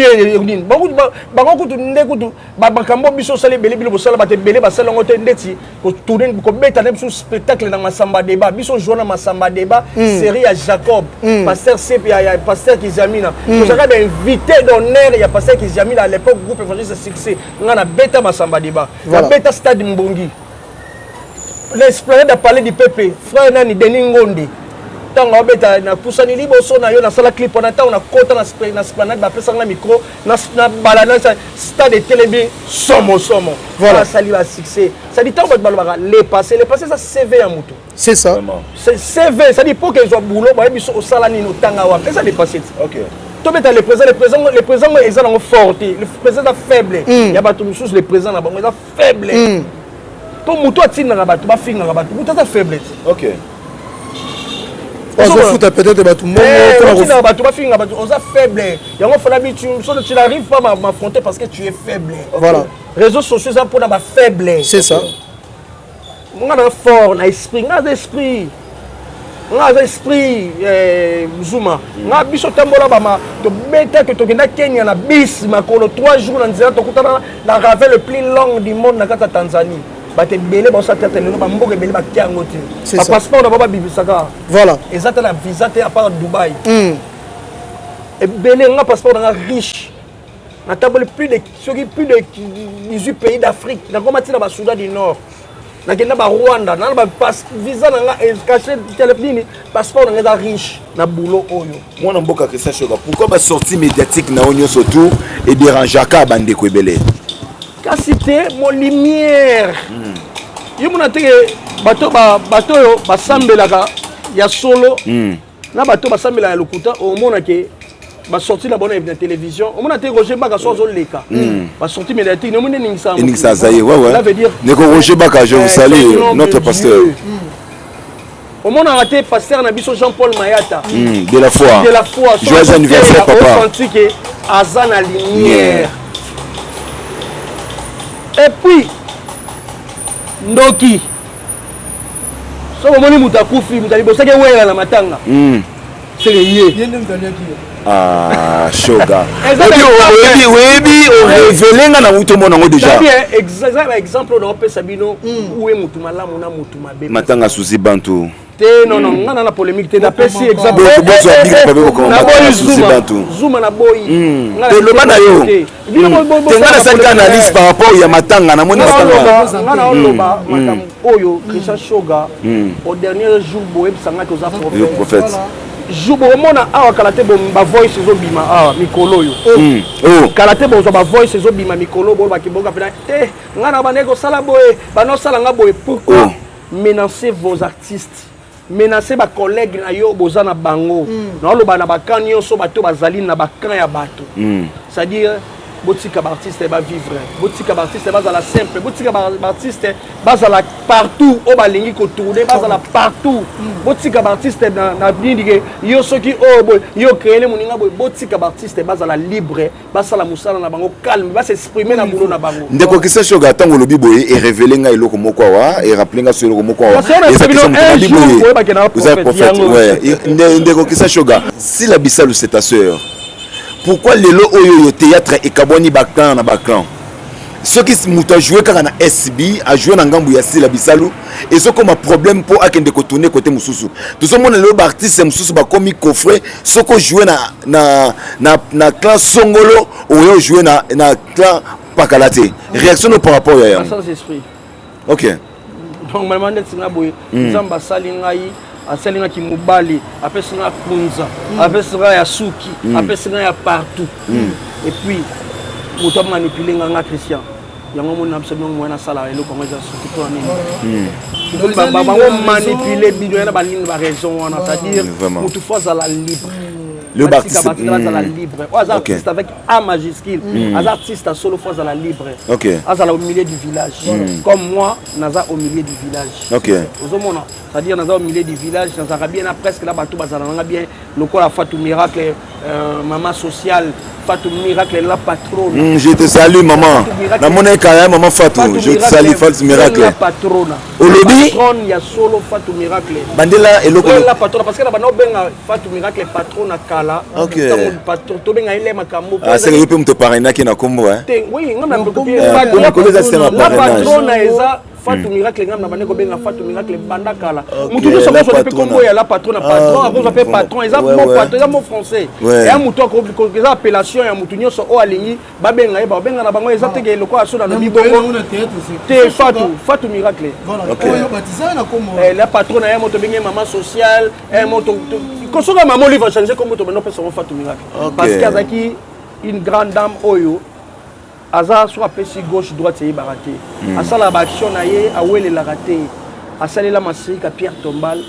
S2: nini bango kutu nde kutu makambo biso osala ebele, bino bosala, bato ebele basala yango te, ndeti kotourne, kobeta nde biso spectacle na Masamba Débat, biso joua na Masamba Débat, série ya Jacob, pasteur Sep, ya pasteur Kizamina. Tozalaka bainvité d'honneur ya pasteur Kizamina à l'époque, groupe évangéliste succès. Nga na beta Masamba Débat, nabeta stade Mbongi, l'esplanade ya Palais du Peuple, frère nani, Denis Ngonde. Ntango abeta, napusani liboso na yo, nasala clip wana. Ntango nakota na Esplanade, bapesanga micro na bala na stade, etelemi somo somo. Asali basuccès. C'est-à-dire, ntango bato balobaka le passé, le passé eza CV ya moto.
S1: C'est ça.
S2: C'est CV, c'est-à-dire po ke ezwa boulot, bayebi so osala nini, otanga wapi, eza le passé ti. Tobeta le présent. Le présent, le présent eza nango fort te, le présent eza faible. Ya bato mosusu, le présent na bango eza faible, mpo moto atindaka bato bafingaka bato, moto aza faible te.
S1: Azofuta peut-être bato
S2: mbongo. Bato bafingaka bato, oza faible. Yango fana bi, tu n'arrives pas m'affronter parce que tu es faible. Réseaux sociaux eza mpona bafaible.
S1: C'est ça.
S2: Nga na fort na esprit, nga aza esprit, nga aza esprit. Zuma, nga biso tambola bama, tobetaki, tokenda Kenya na bis makolo 3 jours na nzela, tokutana na ravin le plus long du monde na kati ya Tanzanie. Bato ebele baosala théâtre lelo, bamboka ebele bakia yango te, bapasseport na bao babibisaka. Eza te na visa te, à part Dubai. Ebele nga passeport na nga riche, natamboli plus de, soki plus de 18 pays d'Afrique, nakoma ntina Basoudan du Nord, nakenda Barwanda, nana bavisa na nga cachet nini, passeport na nga eza riche na boulot oyo.
S3: Mwana mboka Christian Shoga, pourquoi basortie médiatique na yo nyonso tout edérangeaka bandeko ebele?
S2: Kasi te, mo lumière yo mona teke bato bato oyo basambelaka ya solo na bato basambelaka ya lokuta, omona ke basorti na bango na télévision, omona te Roger Baka so azoleka, basorti médiatique nomoni eningisa.
S3: Eningisa Zaïre, ouais.
S2: Ça veut dire
S3: Ndeko Roger Baka, je vous salue, notre pasteur.
S2: Omonaka te pasteur na biso Jean Paul Mayata?
S3: De la foi.
S2: De la foi.
S3: Joyeux anniversaire, papa.
S2: Osenti ke aza na lumière. Et puis ndoki, soki omoni moto akufi, moto alibosaki ewela na matanga, seke ye.
S3: Ah, Shoga, oyebi, oyebi, orévéler nga na wuti omona yango déjà.
S2: Eza ba exemple oyo naopesa bino, uye motu malamu na motu mabe.
S3: Matanga Suzi Bantu.
S2: Te, non, non, nga na na polémique te, napesi exemple.
S3: Naboyi
S2: Zuma, Zuma naboyi.
S3: Te, loba na yo te, nga nasalika analyse par rapport ya matanga, namoni matanga.
S2: Nga naoloba makambo oyo, Christian Shoga, au dernier jour boyebisangaki oza
S3: prophète.
S2: Jour bokomona awa kala te, bavoice ezobima awa mikolo oyo. Kala te bozwa bavoice ezobima mikolo, bolobaki boka mpena te, ngai na bandeki kosala boye, banosala nga boye. Pourquoi menacer vos artistes, menacer bacollègue na yo boza na bango? Naoloba na bacamp nyonso, bato bazali na bacamp ya bato, c'est-à-dire botika baartiste bavivre, botika baartiste bazala simple, botika baartiste bazala partout oyo balingi kotourner, bazala partout. Botika baartiste na nini ke yo soki oyo boye, yo créele moninga boye. Botika baartiste bazala libre, basala mosala na bango calme, basexprime na boulot na bango.
S3: Ndeko Christian Shoga, ntango olobi boye, erévéler ngai eloko moko awa, erappeler ngai so eloko moko awa. Prophète, ndeko Christian Shoga, Sila Bisalu, c'est ta sœur. Pourquoi lelo oyo yo théâtre ekabwani baclan na baclan? Soki moto ajoue kaka na SB, ajoue na ngambu ya Sila Bisalu, ezokoma problème mpo akende kotourner kote mosusu. Tozomona lelo baartiste mosusu bakomi coffre. Soki ojoue na clan songolo, oyo ojoue na clan pakala te. Réaction no par rapport ya yango?
S2: Sans esprit.
S3: Ok.
S2: Donc mama, neti nga boye, Nzambe asali ngai, asali ngaki mobali, apesi nga kunza, apesi nga ya suki, apesi nga ya partout. Et puis moto amanipule nga, nga Christian, yango moni na biso bino mwana asala eloko yango eza suki mpona nini bango manipule bino ya na banini, baraison wana, c'est-à-dire motu fo azala libre.
S3: Le
S2: artiste azala libre. Oyo aza artiste avec A majuscule, aza artiste solo, fo azala libre, azala au milieu du village, comme moi naza au milieu du village. Ozomona, c'est-à-dire naza au milieu du village, nazalaka bien na presque na bato bazala nanga bien, lokola Fatou Miracle, maman sociale, Fatou Miracle la patronne.
S3: Je te salue, maman. Namona ekaya maman Fatou, je te salue, Fatou Miracle.
S2: La patrona.
S3: Olobi.
S2: Patronne ya solo, Fatou Miracle.
S3: Bandela eloko.
S2: La patrona, parce que na bana obenga Fatou Miracle patrona kala. Ntango tobenga ele makambo.
S3: Ah, c'est yo mpe moto parrainaki na kombo, hein?
S2: Oui, nga na
S3: mikolo eza système ya
S2: la
S3: parrainage.
S2: Patrona eza. Fatou Miracle, ngam na bande kobenga Fatou Miracle banda kala. Mutu nyonso akozwa mpe kombo ya la patrona, patron akozwa mpe patron, eza mot patron, eza mot français. Ya mutu eza appellation ya mutu nyonso oyo alingi babenga ye, babenga na bango. Eza teke lokola so nalobi bongo te. Fatou, Fatou Miracle, la patrona ya moto obenge mama sociale, moto kosoka mama Olive achange kombo, tobanda opesa ngo Fatou Miracle, parce que azalaki une grande dame oyo aza soki apesi gauche, droite eyebaka te. Asalaka baaction na ye, awelelaka te. Asalela masirika Pierre Tombal,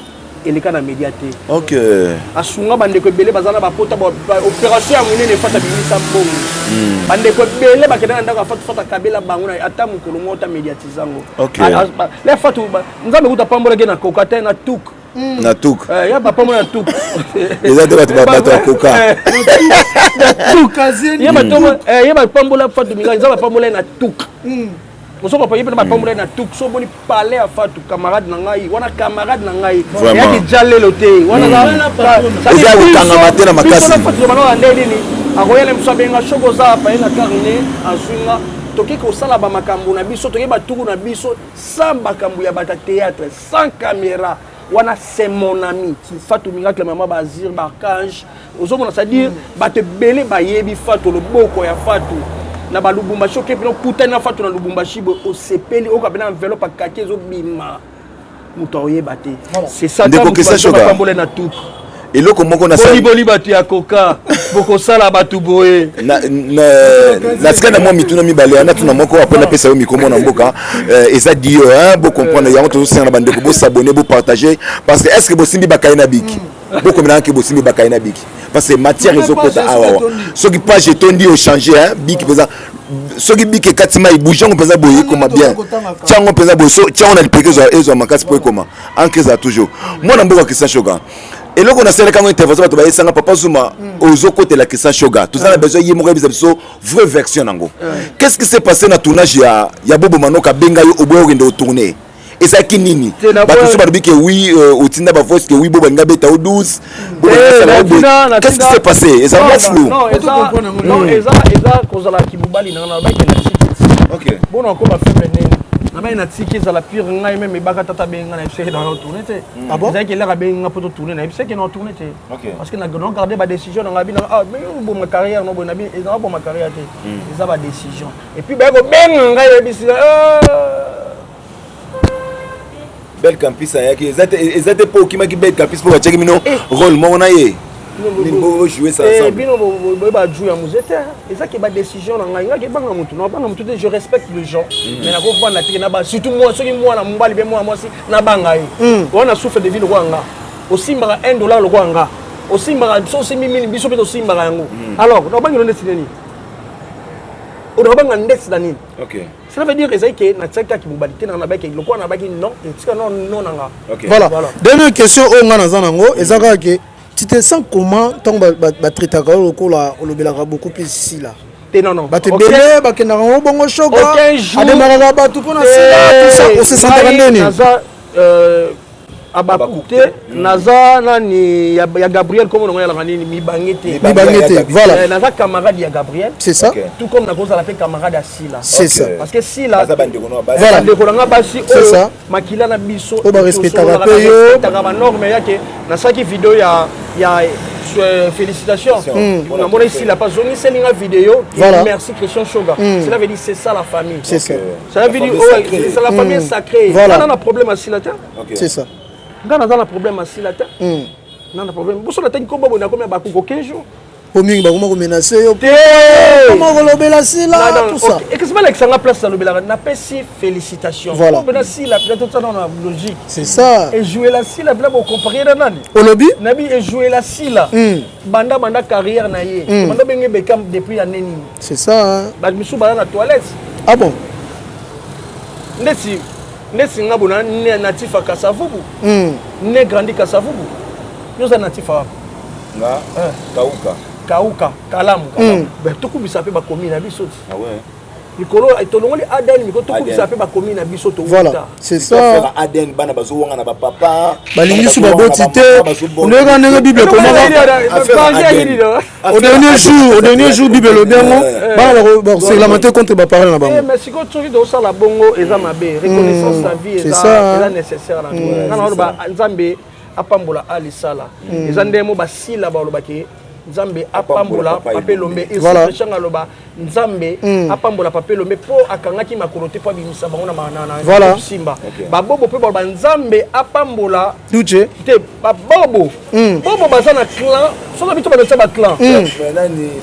S2: eleka na média te. Asunga bandeko ebele baza na bapota, opération ya monene Fata bimisa mbongo. Bandeko ebele bakenda na ndako ya Fatu, Fatu akabela bango na ata mokolo moko ta médiatise yango. Le Fatu, Nzambe kuta pambolaki na koka te, na tuk.
S3: Na tuk.
S2: Ya bapambola na tuk.
S3: Eza te bato, bato ya koka.
S2: Ye bapambola Fatu Minga, Nzambe apambola ye na tuk. Osokopa ye mpena bapambola ye na tuk. So omoni palais ya Fatu, camarade na ngai wana, camarade na ngai eyaki ja lelo te wana.
S3: Eza kokangama te na makasi.
S2: Fatu bana nde nini akoyela biso, abenga soki oza apaye na carne, azwi nga, toke kosala bamakambo na biso, toke batuku na biso sans makambo ya bato ya théâtre, sans caméra. Wana c'est mon ami Fatou Miracle, mama Bazir Barkange. Ozomona, c'est-à-dire bato ebele bayebi Fatou, loboko ya Fatou na balubumbashi. Oke mpena okutani na Fatou na Lubumbashi boye, osepeli, oyoka mpena enveloppe akaki ezobima, moto aoyeba te. C'est ça.
S3: Ndeko Christian Shoga.
S2: Pambola na tuk.
S3: Eloko moko na
S2: Boliboli, bato ya koka bokosala bato boye.
S3: Natika na mwa mituna mibale, natuna moko, après napesa yo micro na mboka. Eza dio bocomprendre yango. Tozosenga na bandeko bosabonner, bopartager, parce que est ce que bosimbi bakaye na biki, bokomelaka ke bosimbi bakaye na biki, parce que matière ezokota awawa. Soki page etondi, ochange biki mpenza. Soki biki ekati mai, bouge yango mpenza boye, ekoma bien. Tiango mpenza boye, tiango na lipeke, ezwa makasi mpo ekoma encre, ezala toujours. Mwana mboka Christian Shoga, eloko nasalaka yango intervention, bato bayesanga papa Zuma ozokotela Christian Shoga. Toza na besoin ye moko ayebisa biso vraie version nango. Qu'est-ce qui s'est passé na tournage ya Bobo Manoka? Abenga yo, oboya okende otourne, ezalaki nini? Bato mosusu balobi ke oui, otinda bavoice ke oui, bo balinga beta o 12. Qu'est-ce qui s'est passé? Eza mwa flou.
S2: Non, eza kozala kibobali nanga, nalobaki na tiki bona okoma faible nini, nabai na tiki ezala pire. Ngai meme ebaka tata abengi ngai, nayebisaki na tourne te. Ezalaki elaka abengi nga mpo totourne, nayebisaki na tourne te, parce que na garde badécision na ngai. Bina ah, mais oboma carrière no boye, nabi ezanga boma carrière te, eza badécision. Et puis baye kobenga ngai, yebisi.
S3: Bel Campus ayaki, eza te mpo okimaki Bel Campus mpo batiaki bino rôle moko na ye, bojouer ça ensemble?
S2: Bino boyeba ju ya muze te, ezaki badécision na ngai. Ngai ebanga motu, nabanga motu te. Je respecte les gens, mais nakovanda teke na ba, surtout moi, soki mwana mobali be mwana mwasi, nabanga ye wana. Souffle de vie lokola nga, osimbaka 1 dollar lokola nga, osimbaka so osimbi mini, biso mpe tosimbaka yango. Alors nabangelo ndeti nini? Onabanga ndeti na nini? Cela veut dire ezali ke natiaki kaka mobali te, nanga nabaki lokola nabaki non, etika non, non nanga.
S1: Voilà. Dernière question oyo nga naza nango eza kaka ke tu te sens comment ntango batraitaka yo lokola olobelaka beaucoup plus Sila?
S2: Te, non, non.
S1: Bato ebele bakendaka yango bongo, Shoga ademaraka bato mpona Sila, tout ça. Osesantaka ndeni?
S2: Naza abaku te, naza nani ya Gabriel, kombo nango yalaka nini, mibange te.
S1: Mibange te, voilà.
S2: Naza camarade ya Gabriel.
S1: C'est ça.
S2: Tout comme nakozala mpe camarade ya Sila.
S1: C'est ça.
S2: Parce que Sila,
S1: Voilà.
S2: bandeko na nga basi
S1: C'est
S2: oyo
S1: ça.
S2: Makila na biso.
S1: Oyo barespectaka mpe yo.
S2: Barespectaka banorme yake. Nasalaki video ya félicitation, namoni Sila pa zongiseli nga video. Merci Christian Shoga. Cela veut dire c'est ça la famille.
S1: C'est ça.
S2: Ça veut dire, oh, c'est la famille sacrée. Nga na problème ya Sila te.
S1: C'est ça.
S2: Nga naza na problème ya Sila te, nga na problème boso natangi kombo boye, nakomi ya bakuko 15 jours.
S1: Po mingi bakoma komenace yo.
S2: Te.
S1: Koma kolobela Sila, tout ça.
S2: Ekesi balakisanga place nalobelaka, napesi félicitation. Mpena Sila mpena totia na logique.
S1: C'est ça.
S2: Ejouela Sila mpena bocompare na nani?
S1: Olobi?
S2: Nabi ejouela Sila banda banda carrière na ye, banda obenge Bekam depuis année nini?
S1: C'est ça, hein.
S2: Bato misusu baza na toilette.
S1: Ah bon?
S2: Ndeti nga bona natif ya Kasavubu, ne grandi Kasavubu. Yo oza natif wapi?
S3: Nga Kauka.
S2: Kauka, Kalamu. Tokubisa mpe bakomi na biso ti.
S3: Ah ouais.
S2: Likolo tolongoli ADN, mikolo tokobisa mpe bakomi na biso.
S1: Voilà, c'est ça.
S3: ADN, bana bazowanga na bapapa.
S1: Balingi su baboti te. Ondenge ndenge Bible ekomaka au dernier jour, Bible elobi yango, bana bakose lamenter contre baparent na bango.
S2: Mais sikoyo, soki tozosala bongo, eza mabe. Reconnaissance na vie eza nécessaire. Na nga naloba, Nzambe apambola alisala. Eza ndenge mo basila balobaki: Nzambe apambola Papa Elombe. Echanga aloba: Nzambe apambola Papa Elombe mpo akangaki makolo te mpo abimisa bango na simba. Babobo mpe baloba: Nzambe apambola.
S1: Duce.
S2: Te, babobo, bobo baza na clan. Soki biso bazotia baclan,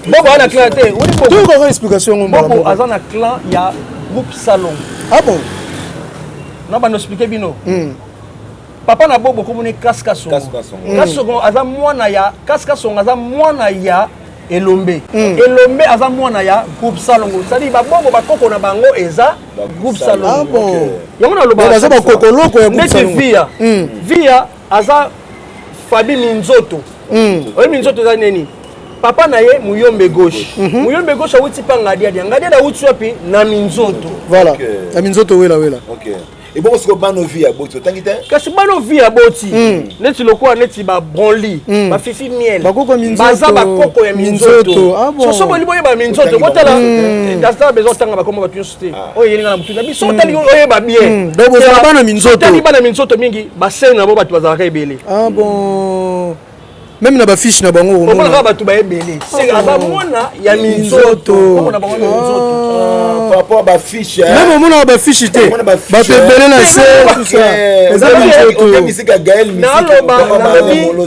S2: bobo aza na clan te.
S1: Tokaka explication
S2: ngo. Bobo aza na clan ya groupe Salon.
S1: Ah bon?
S2: Na bando expliquer bino. Papa na bobo komoni Kaska Songo. Kasongo aza mwana ya Kaska Songo, aza mwana ya Elombe. Elombe aza mwana ya groupe Salongo. C'est-à-dire babobo, bakoko na bango eza groupe Salongo.
S1: Ah bon.
S2: Yango naloba.
S1: Baza bakokoloko ya
S2: groupe. Neti Via, Via aza Fabi Minzoto. Oyo Minzoto eza nini? Papa na ye Muyombe Gauche. Muyombe Gauche awuti mpa Ngadiadia. Ngadiadia awuti wapi? Na Minzoto.
S1: Voilà, na Minzoto, wela wela.
S3: Ebongo sikoyo bano vi ya boti, otangi te?
S2: Kasi bano vi ya boti, neti lokola neti babronli, bafifi miel.
S1: Bakoko Minzoto.
S2: Baza bakoko ya Minzoto.
S1: Ah bon.
S2: Soso boli boyeba Minzoto, botala, aza besoin otanga bakoma bato nyonso te oyo eyelinga na motu na biso. Otali, oyeba bien.
S1: Donc bozala bana Minzoto.
S2: Otali bana Minzoto mingi, basene na bo bato bazalaka ebele.
S1: Ah bon, même na bafiche na bango.
S2: Omonaka bato baebele, aza mwana ya Minzoto, omona bango Minzoto.
S3: Par rapport bafiche.
S1: Même omonaka bafiche te, bato ebele na se, eza Minzoto.
S3: Misika Gael.
S2: Naloba,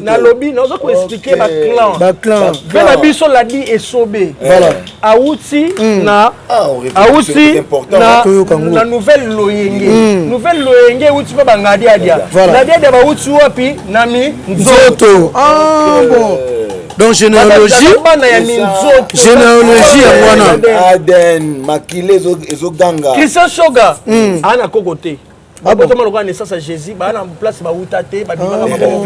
S2: nalobi, naza koexpliquer baclan.
S1: Baclan.
S2: Mpe na biso ladi esobe awuti na awuti na Nouvelle Loyenge. Nouvelle Loyenge ewuti mpe bangadiadia. Ngadiadia bawuti wapi? Na
S1: Minzoto. Ah bon, donc généalogie.
S2: Bana ya Minzoto.
S1: Généalogie yango wana.
S3: ADN, makile ezoganga.
S2: Christian Shoga aa na koko te, babotama lokola naissance ya Jésus. Baa na place bauta te, babimaka maboko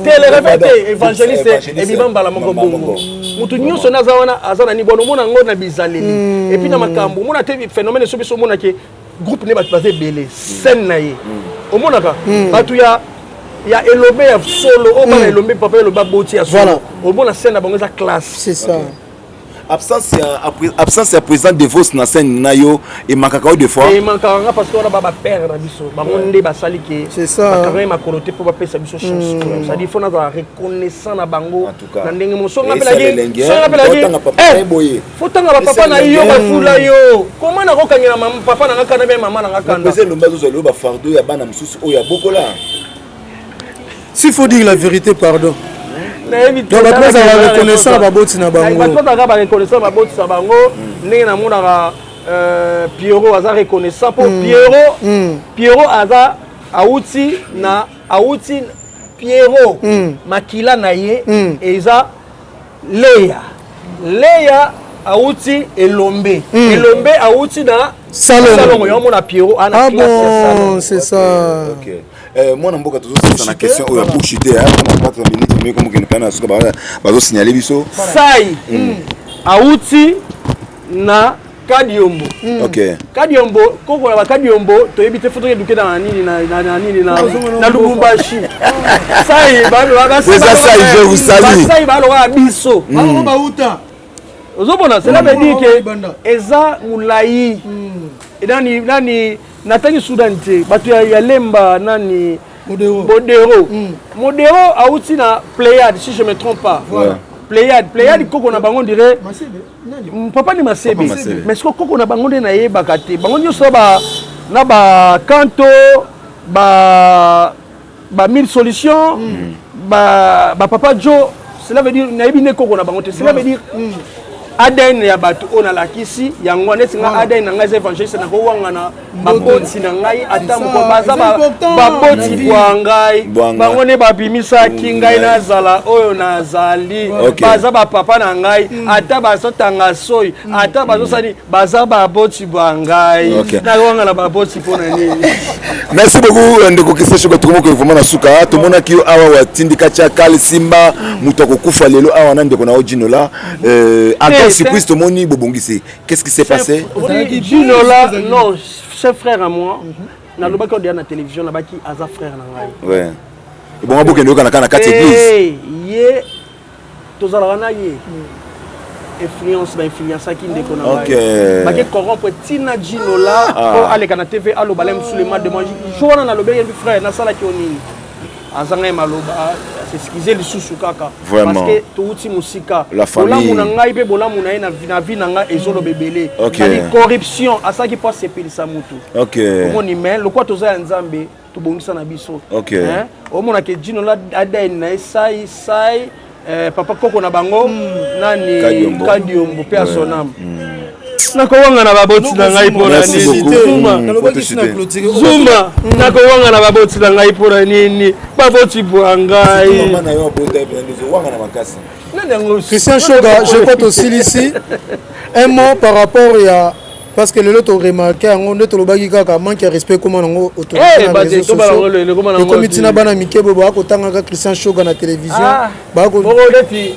S2: te. Le réveil te, évangéliste ebima mbala moko bongo. Motu nyonso nde aza wana, aza na nibwana. Omona yango na bizaleli et puis na makambo. Omona te phénomène so biso omonake groupe nde bato baza ebele, scène na ye omonaka bato ya Elombe ya solo, oyo bana Elombe, papa Elombe aboti ya solo, omona scène na bango eza classe.
S1: C'est ça.
S3: Absence ya président Devos na scène na yo emakaka yo des fois?
S2: Emakaka nga parce que wana ba bapère na biso, bango nde basali ke bakanga makolo te mpo bapesa biso chance. C'est-à-dire faut nazala reconnaissant na bango na ndenge moso. Nga mpelaki faut tanga bapapa na yo, bafula yo. Koma nakokangela papa na nga kanda mpe mama na nga kanda.
S3: Président Elombe azozwa lelo bafardeau ya bana mosusu oyo ya bokola.
S1: S'il faut dire la vérité, pardon. Donc bato bazala reconnaissant na baboti na bango.
S2: Bato bazalaka bareconnaissant na baboti na bango. Ndenge namonaka Pierrot aza reconnaissant mpo Pierrot aza awuti na awuti Pierrot, makila na ye eza Leya. Leya awuti Elombe. Elombe awuti na
S1: Salongo.
S2: Yango mona Pierrot ana
S1: Ah bon, c'est ça.
S3: Okay. Mwana mboka, tozosisa na question oyo ya bushi te mpona 4 minutes meko mokende mpena na suka, bazosignale biso.
S2: Sai awuti na Kadiombo. Kadiombo, koko na bakadiombo toyebi te. Faut tokeduke na nini, na nini, na Lubumbashi. Sai.
S3: Sai, je vous salue.
S2: Basai baloka biso. Ozomona, cela veut dire ke eza molai. Nani nani natangi Sudan te, bato ya Lemba, nani, Modero. Modero awuti na Pléiade, si je me trompe pas. Pléiade, Pléiade, koko na bango dire papa ni Masebe. Mais siko koko na bango nde nayebaka te. Bango nyonso na bakanto ba mille solutions, ba papa Jo. Cela veut dire nayebi nde koko na bango te. Cela veut dire ADN ya bato oyo nalakisi yango neti nga, ADN na ngai eza évangéliste. Nakowangana baboti na ngai ata moko baza baboti bwa ngai, bango nde babimisaki ngai nazala oyo nazali. Baza bapapa na ngai, ata bazotanga soi, ata bazosali, baza baboti bwa ngai. Nakowangana baboti mpo na nini?
S3: Merci beaucoup, ndeko Christian Shoga. Tokomoki vraiment na suka. Tomonaki yo awa, watindika tia kale simba moto akokufa lelo awa na ndeko na yo Jinola. Surprise, tomoni bobongisi, qu'est-ce qui s'est passé?
S2: Ginola, non, c'est frère à moi. Nalobaki odeya na télévision, nabaki aza frère na ngai.
S3: Ouais, ebonga bokende oyokana kaka na kati église.
S2: Ye tozalaka na ye, influence bainfluençaki ndeko na ngai, bake corrompre ntina Ginola po aleka na TV, aloba la mosu le mal de moi. Jour wana nalobeki yebi frère nasalaki yo nini, aza ngai maloba, s'excuse lisusu kaka parce que touti mosika. Bolamu na ngai mpe bolamu na ye na vie na ngai ezoloba ebele. C'est corruption asalaki mpo asepelisa motu. Omoni, mais lokwa toza ya Nzambe, tobongisa na biso. Omonake Ginola adani na ye sai sai, papa koko na bango nani, Kadiombo mpe asonam. Nakowanga na baboti na ngai mpona nini? Zuma, nakowanga na baboti na ngai mpona nini? Baboti bwa ngai.
S1: Christian Shoga, je crois tosilisi. Un mot par rapport ya, parce que lelo toremarquer yango nde tolobaki kaka manque ya respect ekóma nango autorité na réseaux sociaux, ekomi ntina bana mike boye bakotangaka Christian Shoga na télévision.
S2: Neti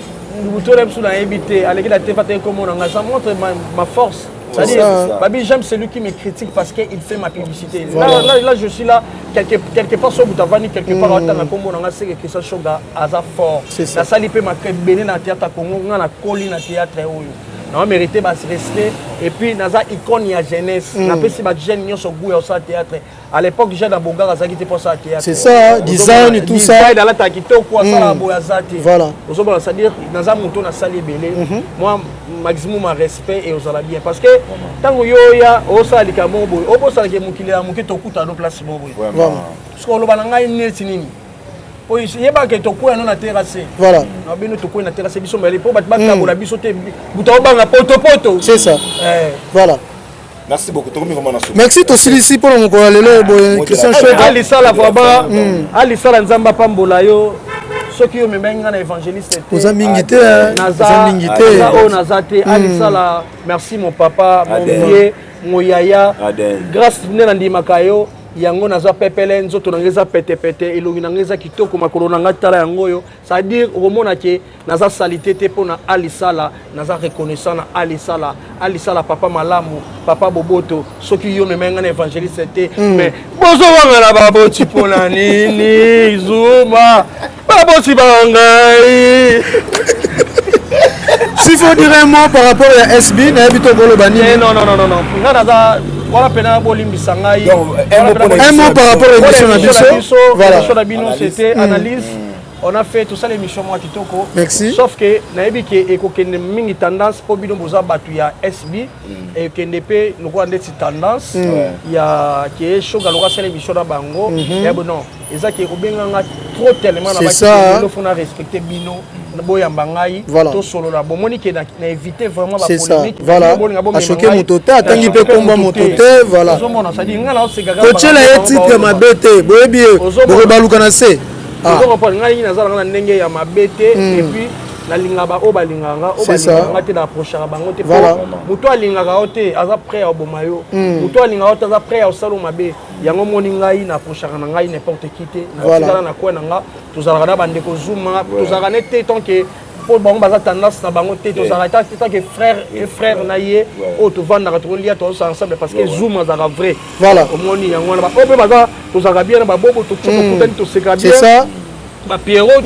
S2: moto na biso nayebi te, aleki na te fata ekomona nga, ça montre ma force. C'est-à-dire, Babi, j'aime celui qui me critique parce qu'il fait ma publicité. Voilà. Là, là, là, je suis là, quelque part, sur Boutavani, quelque part, c'est que Christian Shoga, aza fort. Nasali pe ma bene na théâtre Congo, nga na koli na théâtre oyo. Na mérité ba respect et puis naza icône ya jeunesse. Napesi ba jeune nyonso goût ya osala théâtre. À l'époque, jeune na Bogar azalaki te mpo asala théâtre.
S1: C'est ça, design, tout ça.
S2: Design, alata kitoko, asala boye, aza te.
S1: Voilà.
S2: Ozomona, c'est-à-dire naza moto nasali ebele. Moi, maximum ma respect et ozala bien parce que ntango yo oya osala likambo boye, obosalaka mokili ya moke, tokuta no place moko boye. Parce que oloba na ngai neti nini, po yebaka tokwea no na terrasse.
S1: Voilà.
S2: Na bino tokwea na terrasse, biso mibale, mpo bato bakabola biso te, buta obanga potopoto.
S1: C'est ça. Voilà.
S3: Merci beaucoup. Tokomi vraiment na suka.
S1: Merci, tosilisi mpona mokolo ya lelo boye, Christian Shoga.
S2: Alisala vraiment, alisala, Nzambe apambola yo. Soki yo omemaki nga na évangéliste te,
S1: oza mingi te, oza mingi te.
S2: Oyo naza te. Alisala, merci mon papa, mon vieux, mon yaya. Grâce nde nandimaka yo, yango naza pepele, nzoto na ngai eza petepete, elongi na ngai eza kitoko, makolo na ngai tala yango oyo. C'est-à-dire okomona ke naza salité te mpo na alisala, naza reconnaissant na alisala. Alisala, papa malamu, papa boboto. Soki yo memai ngai na évangéliste te, mais bozowanga na baboti mpona nini? Zuma, baboti bangai.
S1: S'il faut dire un mot par rapport à SB, nayebi to koloba nini?
S2: Non, non, non, non, non, nga naza wana mpena, bolimbisa ngai.
S1: Un mot par rapport à émission na biso.
S2: Voilà, émission na bino, c'était analyse. On a fait tout ça, l'émission mwa kitoko.
S1: Merci.
S2: Sauf que nayebi ke ekokende mingi tendance mpo bino boza bato ya SB, ekende mpe lokola ndeti tendance ya ke Shoga lokola asala émission na bango ya bo. Non, eza ke obenganga trop tellement na
S1: bakilo,
S2: faut na respecter bino, boyamba ngai, tosolola. Bomoni ke na éviter vraiment
S1: bapolémique. Voilà, achoquer moto te, atangi mpe komba moto te, voilà.
S2: Ozomona, c'est-à-dire ngai naosekaka.
S1: Kotiela ye titre mabe te, boyebi ye, bokobaluka na se.
S2: Ozocomprendre, ngai naza nanga na ndenge ya mabe te et puis nalingaka baoyo balingaka nga, oyo balingaka nga te, na approchaka bango te. Moto alingaka yo te aza prêt ya koboma yo, moto alingaka yo te aza prêt ya kosala mabe. Yango moni ngai na approchaka na ngai n'importe qui te. Natikala na kwe na nga, tozalaka na bandeko Zuma, tozalaka ne te tant que mpo bango baza tendance na bango te. Tozalaka tant que frère et frère na ye oyo tovandaka, tokolia, tozosala ensemble parce que Zuma azalaka vrai. Omoni, yango wana oyo mpe baza, tozalaka bien na babobo, tokutani, toseka bien. Bapierrot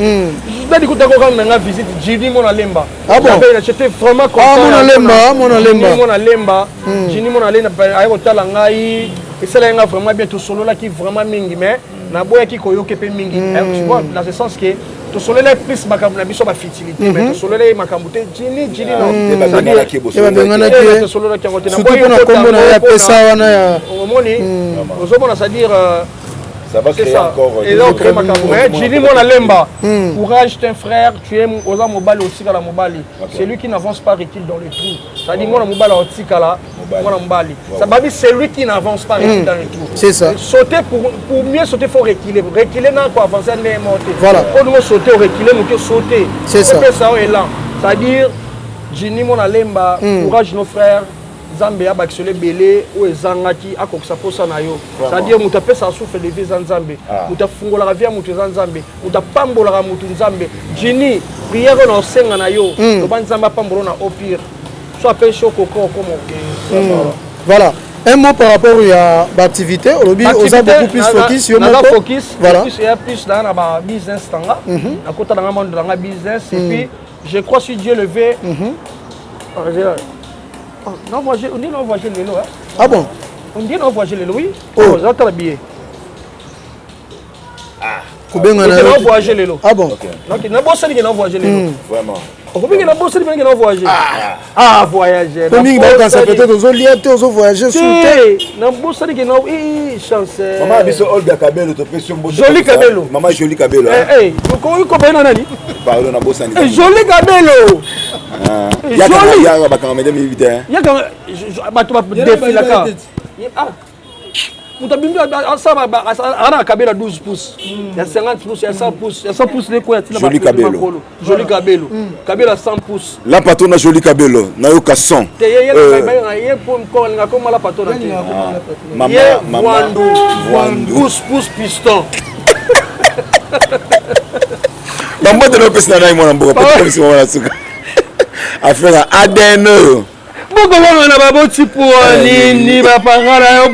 S2: nani kuta kokanga na nga visite, Jini Mona Lemba.
S1: Ah bon?
S2: J'étais vraiment content.
S1: Mona Lemba, Mona Lemba.
S2: Mona Lemba, Jini Mona Lemba aye kotala ngai, esalaki nga vraiment bien. Tosololaki vraiment mingi, mais naboyaki koyoka mpe mingi, tu vois, dans ce sens que tosololaki plus makambo na biso, bafutilité, mais tosololaki makambo te. Jini, Jini, non. Tosololaki yango te.
S1: Surtout mpona kombo na ye apesa wana ya
S2: Omoni, ozomona, c'est-à-dire
S3: ça va créer
S2: ça.
S3: Encore
S2: et donc créer makambo. Mais Jini Mona Lemba, courage, t'es un frère, tu es oza mobali, otikala mobali. Celui qui n'avance pas recule dans le trou. C'est-à-dire mwana mobali otikala mwana mobali. Ça babi, celui qui n'avance pas recule dans le trou.
S1: C'est ça.
S2: Sauter, pour mieux sauter, faut reculer. Reculer na ko avancer ndenge moko te.
S1: Voilà.
S2: Olingo sauter, reculer moke, sauter.
S1: C'est ça.
S2: Opesa oyo élan. C'est-à-dire Jini Mona Lemba, courage nos frères. Nzambe abakiselo ebele oyo ezangaki, akokisa posa na yo. C'est-à-dire moto apesaka souffle de vie eza Nzambe, moto afungolaka vie ya moto eza Nzambe, moto apambolaka motu Nzambe. Jini, prière oyo na osenga na yo, loba Nzambe apambola na au pire. So apesi yo koka, okoma orgueilleux.
S1: Voilà, un mot par rapport ya baactivité. Olobi oza beaucoup plus focus yo
S2: Naza
S1: moko.
S2: focus.
S1: Voilà.
S2: Focus eya plus naa na ba business nanga, nakota nanga mondo nanga business, et puis je crois, si Dieu le veut, oh, non voyage, on dit non voyage lelo, hein.
S1: Ah bon?
S2: On dit non voyage lelo, oui.
S1: Oh.
S2: Oh, zatala billet.
S1: Kobenga na
S2: na
S1: yo.
S2: voyage lelo.
S1: Ah bon?
S2: Donc nabosani ke na voyage lelo.
S3: Vraiment.
S2: Okomi ke nabosani mpe ke na voyage, ah, voyage.
S1: Po mingi baokanisa peut-être ozolia te, ozovoyage su te.
S2: Te, nabosani ke na chance.
S3: Mama biso Olga Kabelo, topesi yo mbote.
S2: Jolie Kabelo.
S3: Mama Jolie Kabelo, hein.
S2: Eh, eh, okomi na nani?
S3: Pardon, nabosani.
S2: Eh, Jolie Kabelo.
S3: Ah.
S2: Jolie.
S3: Yaka bakanga mede miyibi te, hein.
S2: Yaka bato badefilaka. Moto abimi asala na kabelo ya 12 pouces, ya 50 pouces, ya 100 pouces, ya 100 pouces lekoya ntina.
S3: Jolie Kabelo.
S2: Jolie Kabelo, kabelo ya 100 pouces.
S3: La patronne Jolie Kabelo, nayoka son.
S2: Te, ye ye alinga komala patona te.
S3: Mama,
S2: Ye
S3: mama
S2: Vwandu.
S3: Vwandu.
S2: 12 pouces piston.
S3: Bambote na opesi na ngai, mwana mboka, po tokomisi mama na suka affaire ya ADN oyo.
S2: Bokowanga na baboti po nini? Bapanga na yo,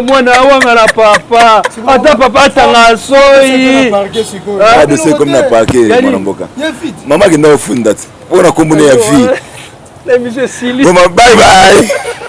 S2: mwana awanga na papa, ata papa atanga soi.
S3: Ah, dossier comme na parquet, mwana mboka. Mama akenda kofunda te mpona kombona ya vie.
S2: L'émission esili.
S3: Bye bye.